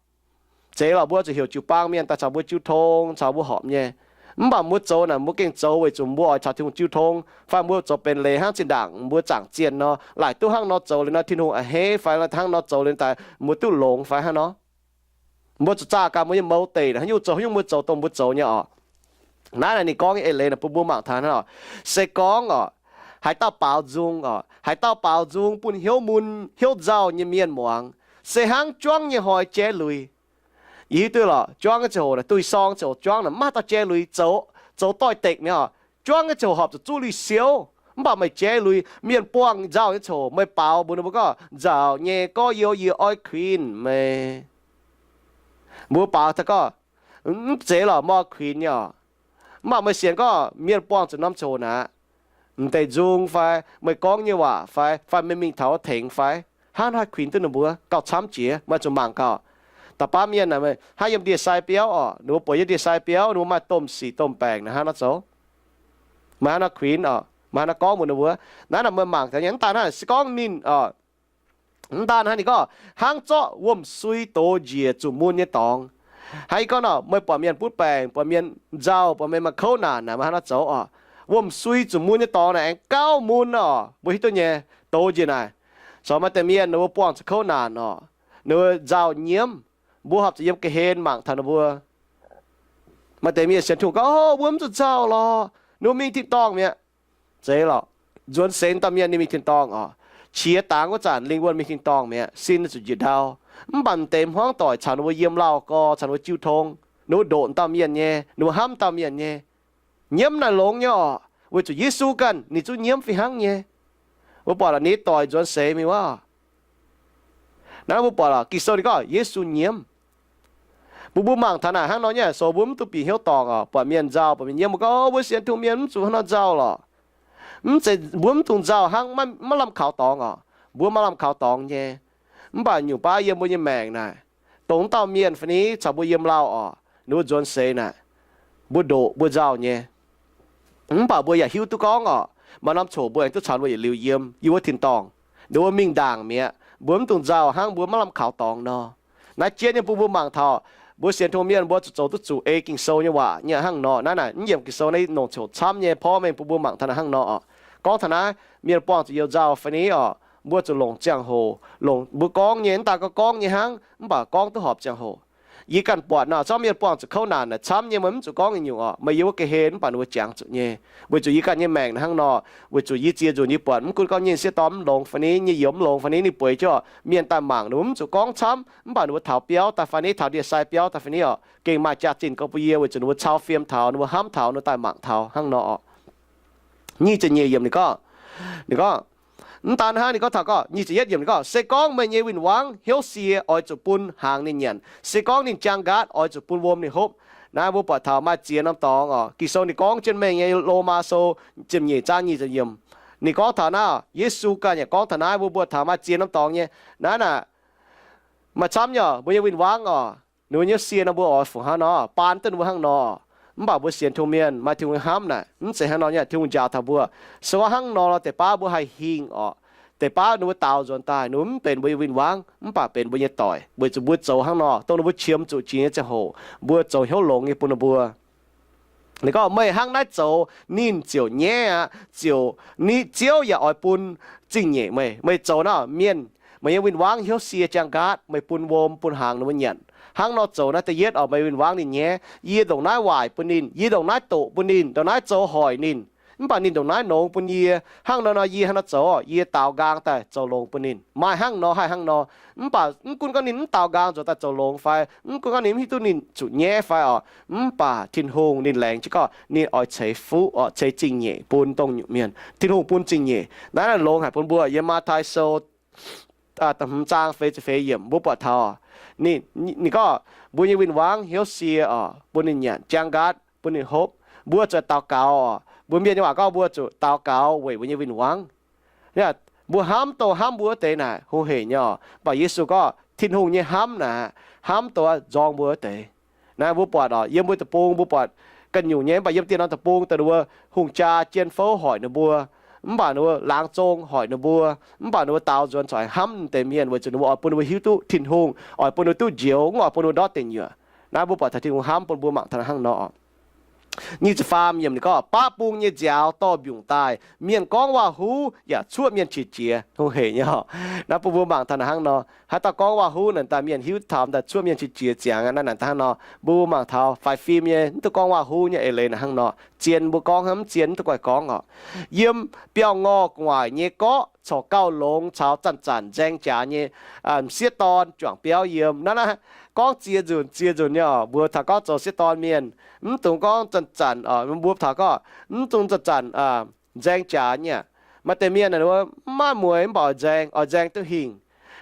Zeiz lorqc, mbuo zuqc heuc jiu-baang mienh daaih caux mbuo jiu tong, caux mbuo horpc nyei. Mv baac mbuo zoux naaic mbuo gengh zoux weic zuqc mbuo oix caux Tin-Hungh jiu tong, fai mbuo zoux benx leiz hnangv zinh ndaangc mbuo zaangc zienh nor, laaic duqv hnangv nor zoux liuz nor Tin-Hungh a'hneiv, fai hnangv nor zoux liuz daaih mbuo duqv longx fai hnangv nor. Mbuo zuqc zaah gaax mbuo nyei mouz deic haaix nyungc zoux, haaix nyungc mbuo zoux dongh mbuo zoux nyei orqc. Naaiv naaic ninh gorngv nyei eix leiz naaic bun mbuo mangc taux hnangv orqc. Se gorngv orqc, haaix dauh baaux nzung orqc, haaix dauh baaux nzung bun hnyouv mun hnyouv nzauh nyei mienh muangx, se hnangv juangv nyei hnoi jaiv lui. Yie hiuv duqv lorqc, juangv nyei ziangh hoc naaic, duih sorng ziangh hoc juangv naaic, mv maaih dauh jaiv lui, zoux, zoux doix-dekc mi'aqv orqc. Juangv nyei ziangh hoc horpc zuqc zuqv lui siouv. Mv baac meih jaiv lui, mienh buangh nzauh nyei ziangh hoc meih baaux mbuox ninh mbuo gorngv, Nzauc nyei, gorx-youz, yie oix kuinx meih. Mbuo baaux taux gorngv, Mv zeiz lorqc, maiv kuinx nyei orqc. Mv baac meih sienx gorngv mienh buangh zuqc norm ziangh hoc naaic, m'deix nzung fai meih gorngv nyei waac fai, fai meih mingh taux wuov tengx fai, hnangv haih kuinx duqv ninh mbuo gauh camv jiex, meih zuqc mangc gaax. Da'faanh mienh naaic, hnangv yiem ndie-sai biauv orqc, ninh mbuo bueix yiem ndie-sai biauv, ninh mbuo maaih domh sic domh baengc naaic, hnangv nor zoux, meih hnangv nor kuinx orqc, meih hnangv nor gorngv mbuox ninh mbuo. Naaiv naaic meih mangc taux nyei, mv daan hnangv se gorngv ninh orqc, mv daan hnangv ninh gorngv hnangv zorqv wuom-sui dox njiec zuqc mun nyei dorngx. Hnangv yie gorngv nor, meih buatc mienh butv baengc, buatc mienh nzauh, buatc mienh maaih kouv naanc naaic, meih hnangv nor zoux orqc. Wuom-sui zuqc mun nyei dorngx naaic aengx gauh mun orqc, mbuo hiuv duqv nyei, dox njiec naaic. Caux maaih deix mienh ninh mbuo buangh zuqc kouv naanc orqc, ninh mbuo nzauh nyiemv, mbuo horpc zuqc yiem ga'hlen mangc taux ninh mbuo. Maaih deix mienh sienx Tin-Hungh gorngv, Mbuo mv zuqc nzauh lorqc, ninh mbuo mingh tin-dorngh mi'aqv. Zeiz lorqc. Nzuonx seix dauh mienh ninh mingh tin-dorngh orqc, qiex dangx wuov zanc lingh wuonh mingh tin-dorngh mi'aqv, sin zuqc njiec ndau. Mv baac m'deix hmuangv doic caux ninh mbuo yiem lauh gorx, caux ninh mbuo jiu tong, ninh mbuo ndoqc dauh mienh nyei, ninh mbuo hnamv dauh mienh nyei. Nyiemv naaic longx nyei orqc, weic zuqc Yesu ganh ninh zungv nyiemv fih hnangv nyei. Mbuo buatc lorqc, ninh doic nzuonx seix mingh wuov. Naaiv mbuo buatc lorqc, Ging-Sou ninh gorngv Yesu nyiemv. Mbuo mbuo mangc taux naaic hnangv nor nyei, sou mbuo mv dungx bieqc hnyouv dorngc orqc. Buatc mienh nzauh, buatc mienh nyiemv, mbuo gorngv, Mbuo sienx Tin-Hungh mienh mv zuqc hnangv nor nzauh lorqc. Mv zeiz mbuo mv dungx nzauh hnangv, maiv lamh kaux dorngx orqc. Mbuo maaih lamh kaux dorngx nyei. Mv baac nyungc baav yiem mbuo nyei maengc naaic, dongh wuov dauh mienh fai ni caux mbuo yiem lauh orqc, ninh mbuo nzuonx seix naaic, mbuo ndoqc mbuo nzauh nyei. Mv baac mbuo yaac hiuv duqv gorngv orqc, maaih norm coc mbuo aengx duqv caux ninh mbuo yietc liuz yiem yiem wuov tin-dorngh. Ninh mbuo mingh ndaangc mi'aqv. Mbuo mv dungx nzauh hnangv mbuo maiv lamh kaux dorngx nor. Naaiv jien nyei bun mbuo mangc taux, mbuo sienx Tin-Hungh mienh mbuo zuqc zoux duqv zuqc ei Ging-Sou nyei waac nyei hnangv nor. Naaiv naaic mv yiem Ging-Sou naaiv norm coc camv nyei porv mengh bun mbuo mangc taux naaic hnangv nor orqc. Gorngv taux naaiv, mienh buangh zuqc youh nzauh fai ni orqc, mbuo zuqc longc ziangh hoc, longc mbuo gorngv nyei, mv daan gorngv gorngv nyei hnangv, mv baac gorngv duqv horpc ziangh hoc. Yie ganh buatc nor, zorqv mienh buangh zuqc kouv naanc naaic camv nyei, meih mv zuqc gorngv nyei nyungc orqc, meih yiem wuov ga'hlen mv baac ninh mbuo jangx zuqc nyei. Weic zuqc yie ganh nyei maengc naaic hnangv nor, weic zuqc yie ziex nzunc yie buatc mv gunv gorngv nyei sieqv dorn mv longx fai ni, nyei youz mv longx fai ni, ninh bueix jienv orqc, mienh daaih mangc ninh mbuo mv zuqc gorngv camv, mv baac ninh mbuo taux biauv daaih fai ni, taux ndie-sai biauv daaih fai ni orqc, gengh maaih jaax-zinh gorx bun yie, weic zuqc ninh mbuo cau fiem taux, ninh mbuo hnamv taux, ninh mbuo daaih mangc taux hnangv nor orqc. Nyic ziepc nyeic yiemc ninh gorngv, ninh gorngv, mv daan hnangv, ninh gorngv taux gorngv nyic ziepc yietv yiemc ninh gorngv, Se gorngv meih nyei win-wangv hnyouv sie, oix zuqc bun hnaangx ninh nyanc. Se gorngv ninh jaang nqaatv, oix zuqc bun wuom ninh hopv. Naaiv mbuo buatc taux maaih ziex norm dorngx orqc. Ging-Sou ninh gorngv jienv mengh nyei, Lomaa Sou ziepc nyeic zaang nyic ziepc yiemc, ninh gorngv taux naaiv. Yesu ganh yaac gorngv taux naaiv. Mbuo buatc taux maaih ziex norm dorngx nyei. Naaiv naaic maaih camv nyei orqc, mbuo nyei win-wangv orqc, ninh mbuo hnyouv sie nor mbuo oix fungc hnangv nor, baan duqv ninh mbuo hnangv nor. Mv baac mbuo sienx Tin-Hungh mienh maaih Tin-Hungh hnamv naaic, mv zeiz hnangv nor nyei. Tin-Hungh njaaux taux mbuo, se gorngv hnangv nor lorqc, deix baav mbuo haih hingh orqc. Deix baav ninh mbuo daaux nzuonx daaih, ninh mbuo mv benx mbuo nyei win-wangv, mv baac benx mbuo nyei doic, weic zuqc mbuo zoux hnangv nor, dongh ninh mbuo qiemx zuqc jiex nyei ziangh hoc, mbuo zoux hnyouv longx nyei bun ninh mbuo. Ninh gorngv, meih hnangv naaiv zoux, ninh ziouc nyaiv aqv. Ziouc, Ziouv yaac oix bun zingh nyeic meih. Meih zoux naaiv mienh, meih nyei win-wangv hnyouv sie jaang nqaatv, meih bun wuom bun hnaangx ninh mbuo nyanc. Hnangv nor zoux naaiv da'yietv oc, meih win-wangv ninh nyaiv. Yie ndongc naaiv waaic bun ninh, yie ndongc naaiv doqc bun ninh, ndongc naaiv zoux hoic ninh. Mv baac ninh ndongc naaiv nongx bun yie. Hnangv nor nor yie hnangv nor zoux, yie daaux nqaang daaih zoux longx bun ninh. Maaih hnangv nor haih hnangv nor. Mv baac mv gunv gorngv ninh mv daaux nqaang zoux daaih zoux longx fai, mv gunv gorngv ninh mv hiuv duqv ninh zuqc nyaiv fai oc, mv baac Tin-Hungh ninh laengz jienv gorngv ninh oix ceix fuqv oc, ceix zingh nyeic bun dongh nyungc mienh. Tin-Hungh bun zingh nyeic. Naaiv longx haic bun mbuo. Yiem Matv^tai Sou da'hmz zaang feix ziepc feix yiemc mbuo buatc taux, ninh gorngv, mbuo nyei win-wangv hnyouv sie oc, bun ninh nyanc, jaang nqaatv bun ninh hopv. Mbuo zuqc daux gaux oc. Mbuo mienh nyei waac gorngv mbuo zuqc daux gaux weic mbuo nyei win-wangv. Mbuo hnamv dongh hnamv mbuo wuov deix naaic hungh heic nyei oc. Mv baac Yesu gorngv Tin-Hungh nyei hnamv naaic, hnamv dongh nzorng mbuo wuov deix. Naaiv mbuo buatc oc, yiem mbuo deic-bung mbuo buatc ganh nyungc nyei, mv baac yiem dieh norm deic-bung dongh ninh mbuo hungh jaa jien fouv hoic ninh mbuo, mv baac ninh mbuo laangz zong hoic ninh mbuo, mv baac ninh mbuo daaux nzuonx corc hnamv deix mienh weic zuqc ninh mbuo oix bun ninh mbuo hiuv duqv Tin-Hungh, oix bun ninh mbuo duqv njoux, mv oix bun ninh mbuo ndortv deic nyuoqc. Naaiv mbuo buatc taux Tin-Hungh hnamv bun mbuo mangc taux hnangv nor oc. Nyic ziepc faam yiemc ninh gorngv, baqv bung nyei nziaaux dorh mbiungc daaih, mienh gorngv waac-huv yaac cuoqv mienh qiex jiez. Hungh heic nyei oc. Naaiv bun mbuo mangc taux naaic hnangv nor, haaix dauh gorngv waac-huv naaic daaih mienh hiuv taux daaih cuoqv mienh qiex jiez ziangx. Naaiv naaic hnangv nor, mbuo mbuo mangc taux faix fim nyei, mv duqv gorngv waac-huv nyei eix leiz naaic hnangv nor. Zien mbuo gorngv, mv zien mv duqv guaih gorngv oc. Yiem biauv-ngorh gu'nguaaic nyei gorqv corc gauh longx caux zanc-zanc nzaeng jaax nyei m'sieqv dorn juangc biauv yiem. Naaiv, naaiv gorngv ziex nzunc ziex nzunc nyei oc. Mbuo taux gorngv zoux sieqv dorn mienh, mv dungx gorngv zanc-zanc oc. Mbuo taux gorngv mv dungx zanc-zanc nzaeng jaax nyei. Maaih deix mienh mv maaih mueix mv baac oix nzaeng, oix nzaeng duqv hingh.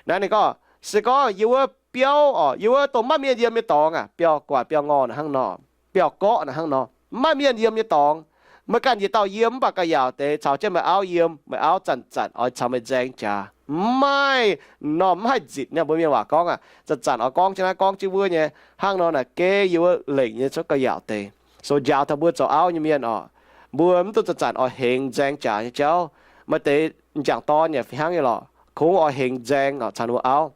Naaiv ninh gorngv, se gorngv yie wuov biauv oc, yie wuov dongh maiv maaih mienh yiem nyei dorngx aac, biauv-gu'nguaaic biauv-ngorh naaic hnangv nor, biauv-gorqv naaic hnangv nor, maiv maaih mienh yiem nyei dorngx, meih ganh yietc dauh yiem mv baac ga'yaauc deix caux jienv meih auv yiem, meih auv zanc-zanc oix caux meih nzaeng jaax. Mv maaih norm mv haih nzitc nyei. Mbuo mienh waac gorngv aac, zanc-zanc oix gorngv jienv naaiv gorngv jienv wuov nyei. Hnangv nor naaic gengh yie wuov lengc nyei cuotv ga'yaauc deix. So njaaux taux mbuo zoux auv nyei mienh oc, mbuo mv dungx zanc-zanc oix hengx nzaeng jaax nyei jauv. Maaih deix m'jangc dorn yaac fih hnangv nyei lorqc, kungx oix hengx nzaeng oc caux ninh mbuo auv.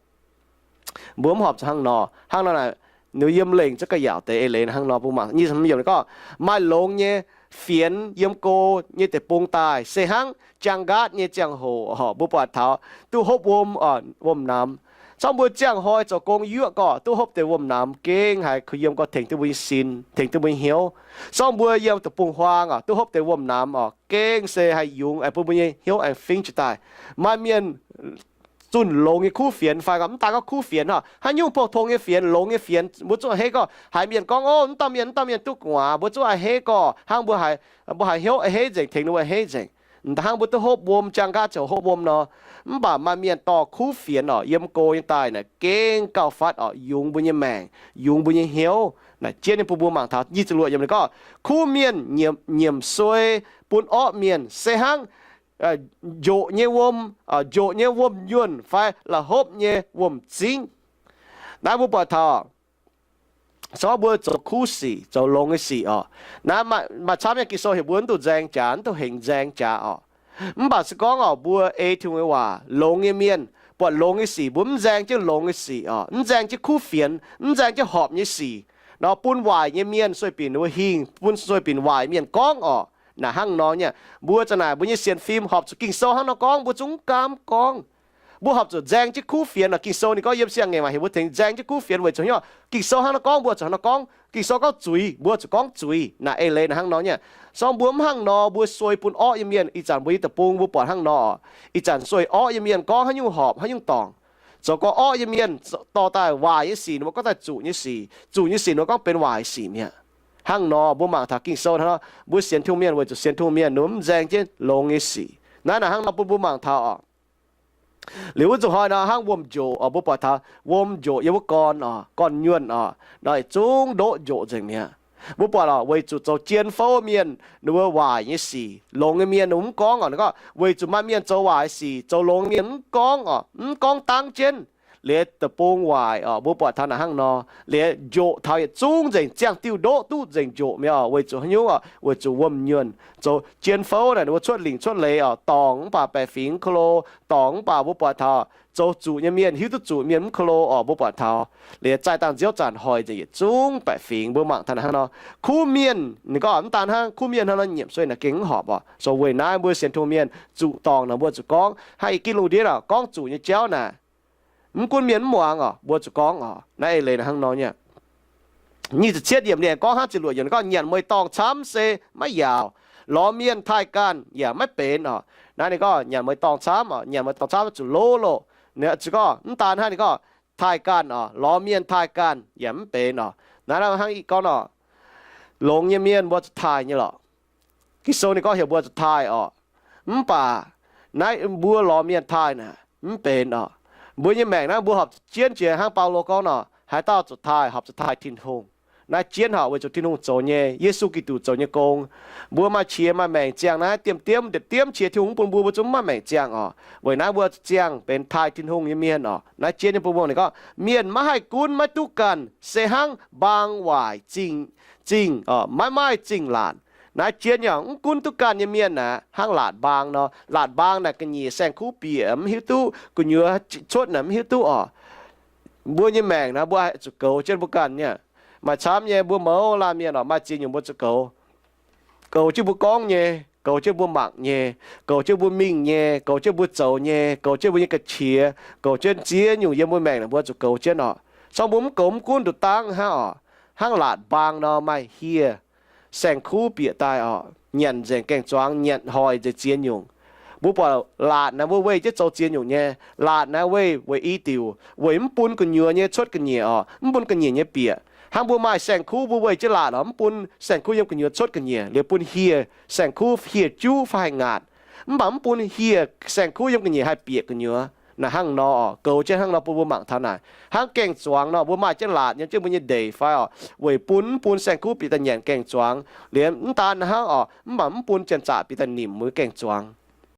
Mbuo mv horpc zuqc hnangv nor. Hnangv nor naaic, ninh yiem lengc cuotv ga'yaauc deix eix leiz hnangv nor. Mbuo mangc nyic ziepc hmz yiemc ninh gorngv, maaih longx nyei fienx yiem go nyei deic-bung daaih se hnangv jaang nqaatv nyei ziangh hoc oc. Mbuo buatc taux duqv hopv wuom, wuom-namx. Zorngv mbuo ziangh hnoi zoux gong yuoqv gorqv duqv hopv deix wuom-namx, gengh haiz kuh yiem gorqv tengx duqv mbuo nyei sin, tengx duqv mbuo nyei hnyouv. Zorngv mbuo yiem deic-bung-huaang oc, duqv hopv deix wuom-namx oc, gengh se haih yungz aengx bun mbuo nyei hnyouv aengx fingx jiez daaih. Maaih mienh zunh longx nyei kuv fienx fai gorqv mv daan gorngv kuv fienx oc, haaix nyungc pou-tong nyei fienx, longx nyei fienx, mbuo zungv a'hneiv gorqv haiz mienh gorngv, O, mv dauh mienh, mv dauh mienh duqv gu'nguaaz. Mbuo zungv a'hneiv gorqv hnangv mbuo haiz, mbuo haiz hnyouv a'hneiv nzengc, tengx ninh mbuo a'hneiv nzengc. Mv daan hnangv mbuo duqv hopv wuom, jaang nqaatv ziouc hopv wuom nor. Mv baac maaih mienh dorh kuv fienx oc, yiem go nyei daaih naaic gengh gauh fatv oc, yungz mbuo nyei maengc, yungz mbuo nyei hnyouv. Naaic jienv nyei bun mbuo mangc taux nyic ziepc luoqc yiemc ninh gorngv, kuv mienh nyiemc suei bun orqv mienh se hnangv njoqc nyei wuom, njoqc nyei wuom-nyuonh fai la'hopv nyei wuom-zingv. Naaiv mbuo buatc taux se gorngv mbuo zoux kuv sic, zoux longx nyei sic oc. Naaiv maaih camv nyei Ging-Sou heuc mbuo mv dungx nzaeng jaax, mv dungx hengx nzaeng jaax oc. Mv baac se gorngv oc, mbuo ei Tin-Hungh nyei waac, longx nyei mienh buatc longx nyei sic, mbuo mv nzaeng jienv longx nyei sic oc, mv nzaeng jienv kuv fienx, mv nzaeng jienv horpc nyei sic nor, bun waaic nyei mienh sueih binc ninh mbuo hingh, bun sueih binc waaic mienh gorngv oc. Naaic hnangv nor nyei, mbuo za'naaic mbuo nyei sienx fim horpc zuqc Ging-Sou hnangv nor gorngv, mbuo zungv mv gaamv gorngv. Mbuo horpc zuqc nzaeng jienv kuv fienx oc. Ging-Sou ninh gorngv yiem siang-ngaengc waac heuc mbuo tengx nzaeng jienv kuv fienx weic zuqc hnyouv Ging-Sou hnangv nor gorngv, mbuo zuqc hnangv nor gorngv. Ging-Sou gorngv zuiz, mbuo zuqc gorngv zuiz. Naaic eix leiz naaic hnangv nor nyei. Se gorngv mbuo mv hnangv nor, mbuo sueih bun orqv nyei mienh. Ih zanc mbuo nyei deic-bung mbuo buatc hnangv nor oc. Ih zanc sueih orqv nyei mienh gorngv haaix nyungc horpc haaix nyungc dorngc. Zoux gorx orqv nyei mienh dorh daaih waaic nyei sic ninh mbuo gorngv daaih zuqc nyei sic, zuqc nyei sic ninh mbuo gorngv benx waaic sic mi'aqv. Hnangv nor mbuo mangc taux Ging-Sou hnangv nor, mbuo sienx Tin-Hungh mienh weic zuqc sienx Tin-Hungh mienh ninh mbuo mv nzaeng jienv longx nyei sic. Naaiv naaic hnangv nor bun mbuo mangc taux oc. Liuz wuov nzunc hnoi nor hnangv wuom-njoqc oc, mbuo buatc taux wuom-njoqc yiem wuov gorn oc, gorn-nyuonh oc, nor zungv ndoqv njoqc nzengc mi'aqv. Mbuo buatc oc, weic zuqc zoux jien fouv mienh ninh mbuo waaic nyei sic, longx nyei mienh ninh mbuo mv gorngv oc. Ninh gorngv weic zuqc maaih mienh zoux waaic sic, zoux longx nyei mienh mv gorngv oc, mv gorngv dangv jienv. liuz deic-bung waaic oc, mbuo buatc taux naaic hnangv nor. Liuz njoqc taux yietc zungv nzengc, ziangh diuh ndoqv duqv nzengc njoqc mi'aqv oc. Weic zuqc haaix nyungc oc? Weic zuqc wuom-nyuonh. Zoux jien fouv naaic, ninh mbuo cuotv lingc cuotv leiz oc, dorngc mv baac baeqc fingx mv ko lo, dorngc mv baac mbuo buatc taux zoux zuqc nyei mienh, hiuv duqv zuqc mienh mv ko lo oc, mbuo buatc taux. Liuz zaih dangh nziouv zanc hoic nzengc yietc zungv baeqc fingx, mbuo mangc taux naaic hnangv nor. Kuv mienh ninh gorngv mv daan hnangv, kuv mienh hnangv nor nyiemc sueih naaic gengh mv horpc oc. So weic naaiv mbuo sienx tongx mienh zuqc dorngc naaic mbuo zuqc gorngv, hnangv i ginv lungh ndiev naaic gorngv zuqc nyei jauv naaic, mv gunv mienh mv muangx oc, mbuo zuqc gorngv oc. Naaiv eix leiz naaic hnangv nor nyei. Nyic ziepc cietv yiemc ninh aengx gorngv hnangv ziepc luoqc yiemc, ninh gorngv, nyanc mueiz-dorngh camv se maiv yaauc, lorz mienh taaih ganh yaac maiv benx oc. Naaiv ninh gorngv nyanc mueiz-dorngh camv oc, nyanc mueiz-dorngh camv zuqc lov loh. Ninh zuqc gorngv mv daan hnangv, ninh gorngv taaih ganh oc, lorz mienh taaih ganh yaac mv benx oc. Naaiv hnangv i gorngv oc, longx nyei mienh mbuo zuqc taaih nyei lorqc. Ging-Sou ninh gorngv heuc mbuo zuqc taaih oc. Mv baac naaiv mbuo lorz mienh taaih naaic mv benx oc. Mbuo nyei maengc naaiv mbuo horpc jienv jiex hnangv Baulo gorngv nor, haaix dauh zuqc taaih, horpc zuqc taaih Tin-Hungh. Naaiv jienv horpc weic zuqc Tin-Hungh zoux nyei, Yesu Giduc zoux nyei gong. Mbuo maaih qiex maaih maengc ziangh naaiv diemv diemv diemv qiex Tin-Hungh mv bun mbuo, mbuo zungv mv maaih maengc ziangh oc. Weic naaiv mbuo ziangh benx taaih Tin-Hungh nyei mienh oc. Naaiv jienv nyei bun mbuo ninh gorngv, mienh maiv haih gunv maiv duqv ganh se hnangv mbaang waaic zingh, zingh, maiv maaih zingh laatc. Naaiv jienv nyei mv gunv duqv ganh nyei mienh aeqv, hnangv laatc mbaang nor. Laatc mbaang naaic ga'nyiec saeng-kuv bieqc mv hiuv duqv, gu'nyuoz cuotv naaic mv hiuv duqv oc. Mbuo nyei maengc naaiv mbuo zuqc goux jienv mbuo ganh nyei. Maaih camv nyei mbuo mouz laanh mienh oc, maaih ziex nyungc mbuo zuqc goux. Goux jienv mbuo gorngv nyei, goux jienv mbuo mangc nyei, goux jienv mbuo mingh nyei, goux jienv mbuo zoux nyei, goux jienv mbuo nyei ga'qiex, goux jienv ziex nyungc yiem mbuo maengc naaic mbuo zuqc goux jienv oc. Cong mbuo mv goux mv gunv nduqc dangv hnangv oc. Hnangv laatc mbaang nor maaih hieh saeng-kuv bieqc daaih oc, nyanc nzengc gaeng-zuangx, nyanc hoic nzengc ziex nyungc. Mbuo buatc laatc naaiv mbuo weih jienv zoux ziex nyungc nyei. Laatc naaiv weih weic i diuc, weic mv bun gu'nyuoz nyei cuotv ga'nyiec oc, mv bun ga'nyiec nyei bieqc. Hnangv mbuo maaih saeng-kuv mbuo weih jienv laatc oc, mv bun saeng-kuv yiem gu'nyuoz cuotv ga'nyiec, liuz bun hieh saeng-kuv hieh juv fai haih ngaatc. Mv baac mv bun hieh saeng-kuv yiem ga'nyiec haih bieqc gu'nyuoz. Naaiv hnangv nor oc, goux jienv hnangv nor bun mbuo mangc taux naaic. Hnangv gaeng-zuangx nor mbuo maaih jienv laatc yiem jienv mbuo nyei ndeic fai oc, weic bun mv bun saeng-kuv bieqc daaih nyanc gaeng-zuangx. Liuz mv daan hnangv oc, mv baac mv bun janx-zaqc bieqc daaih nimc mbuo gaeng-zuangx.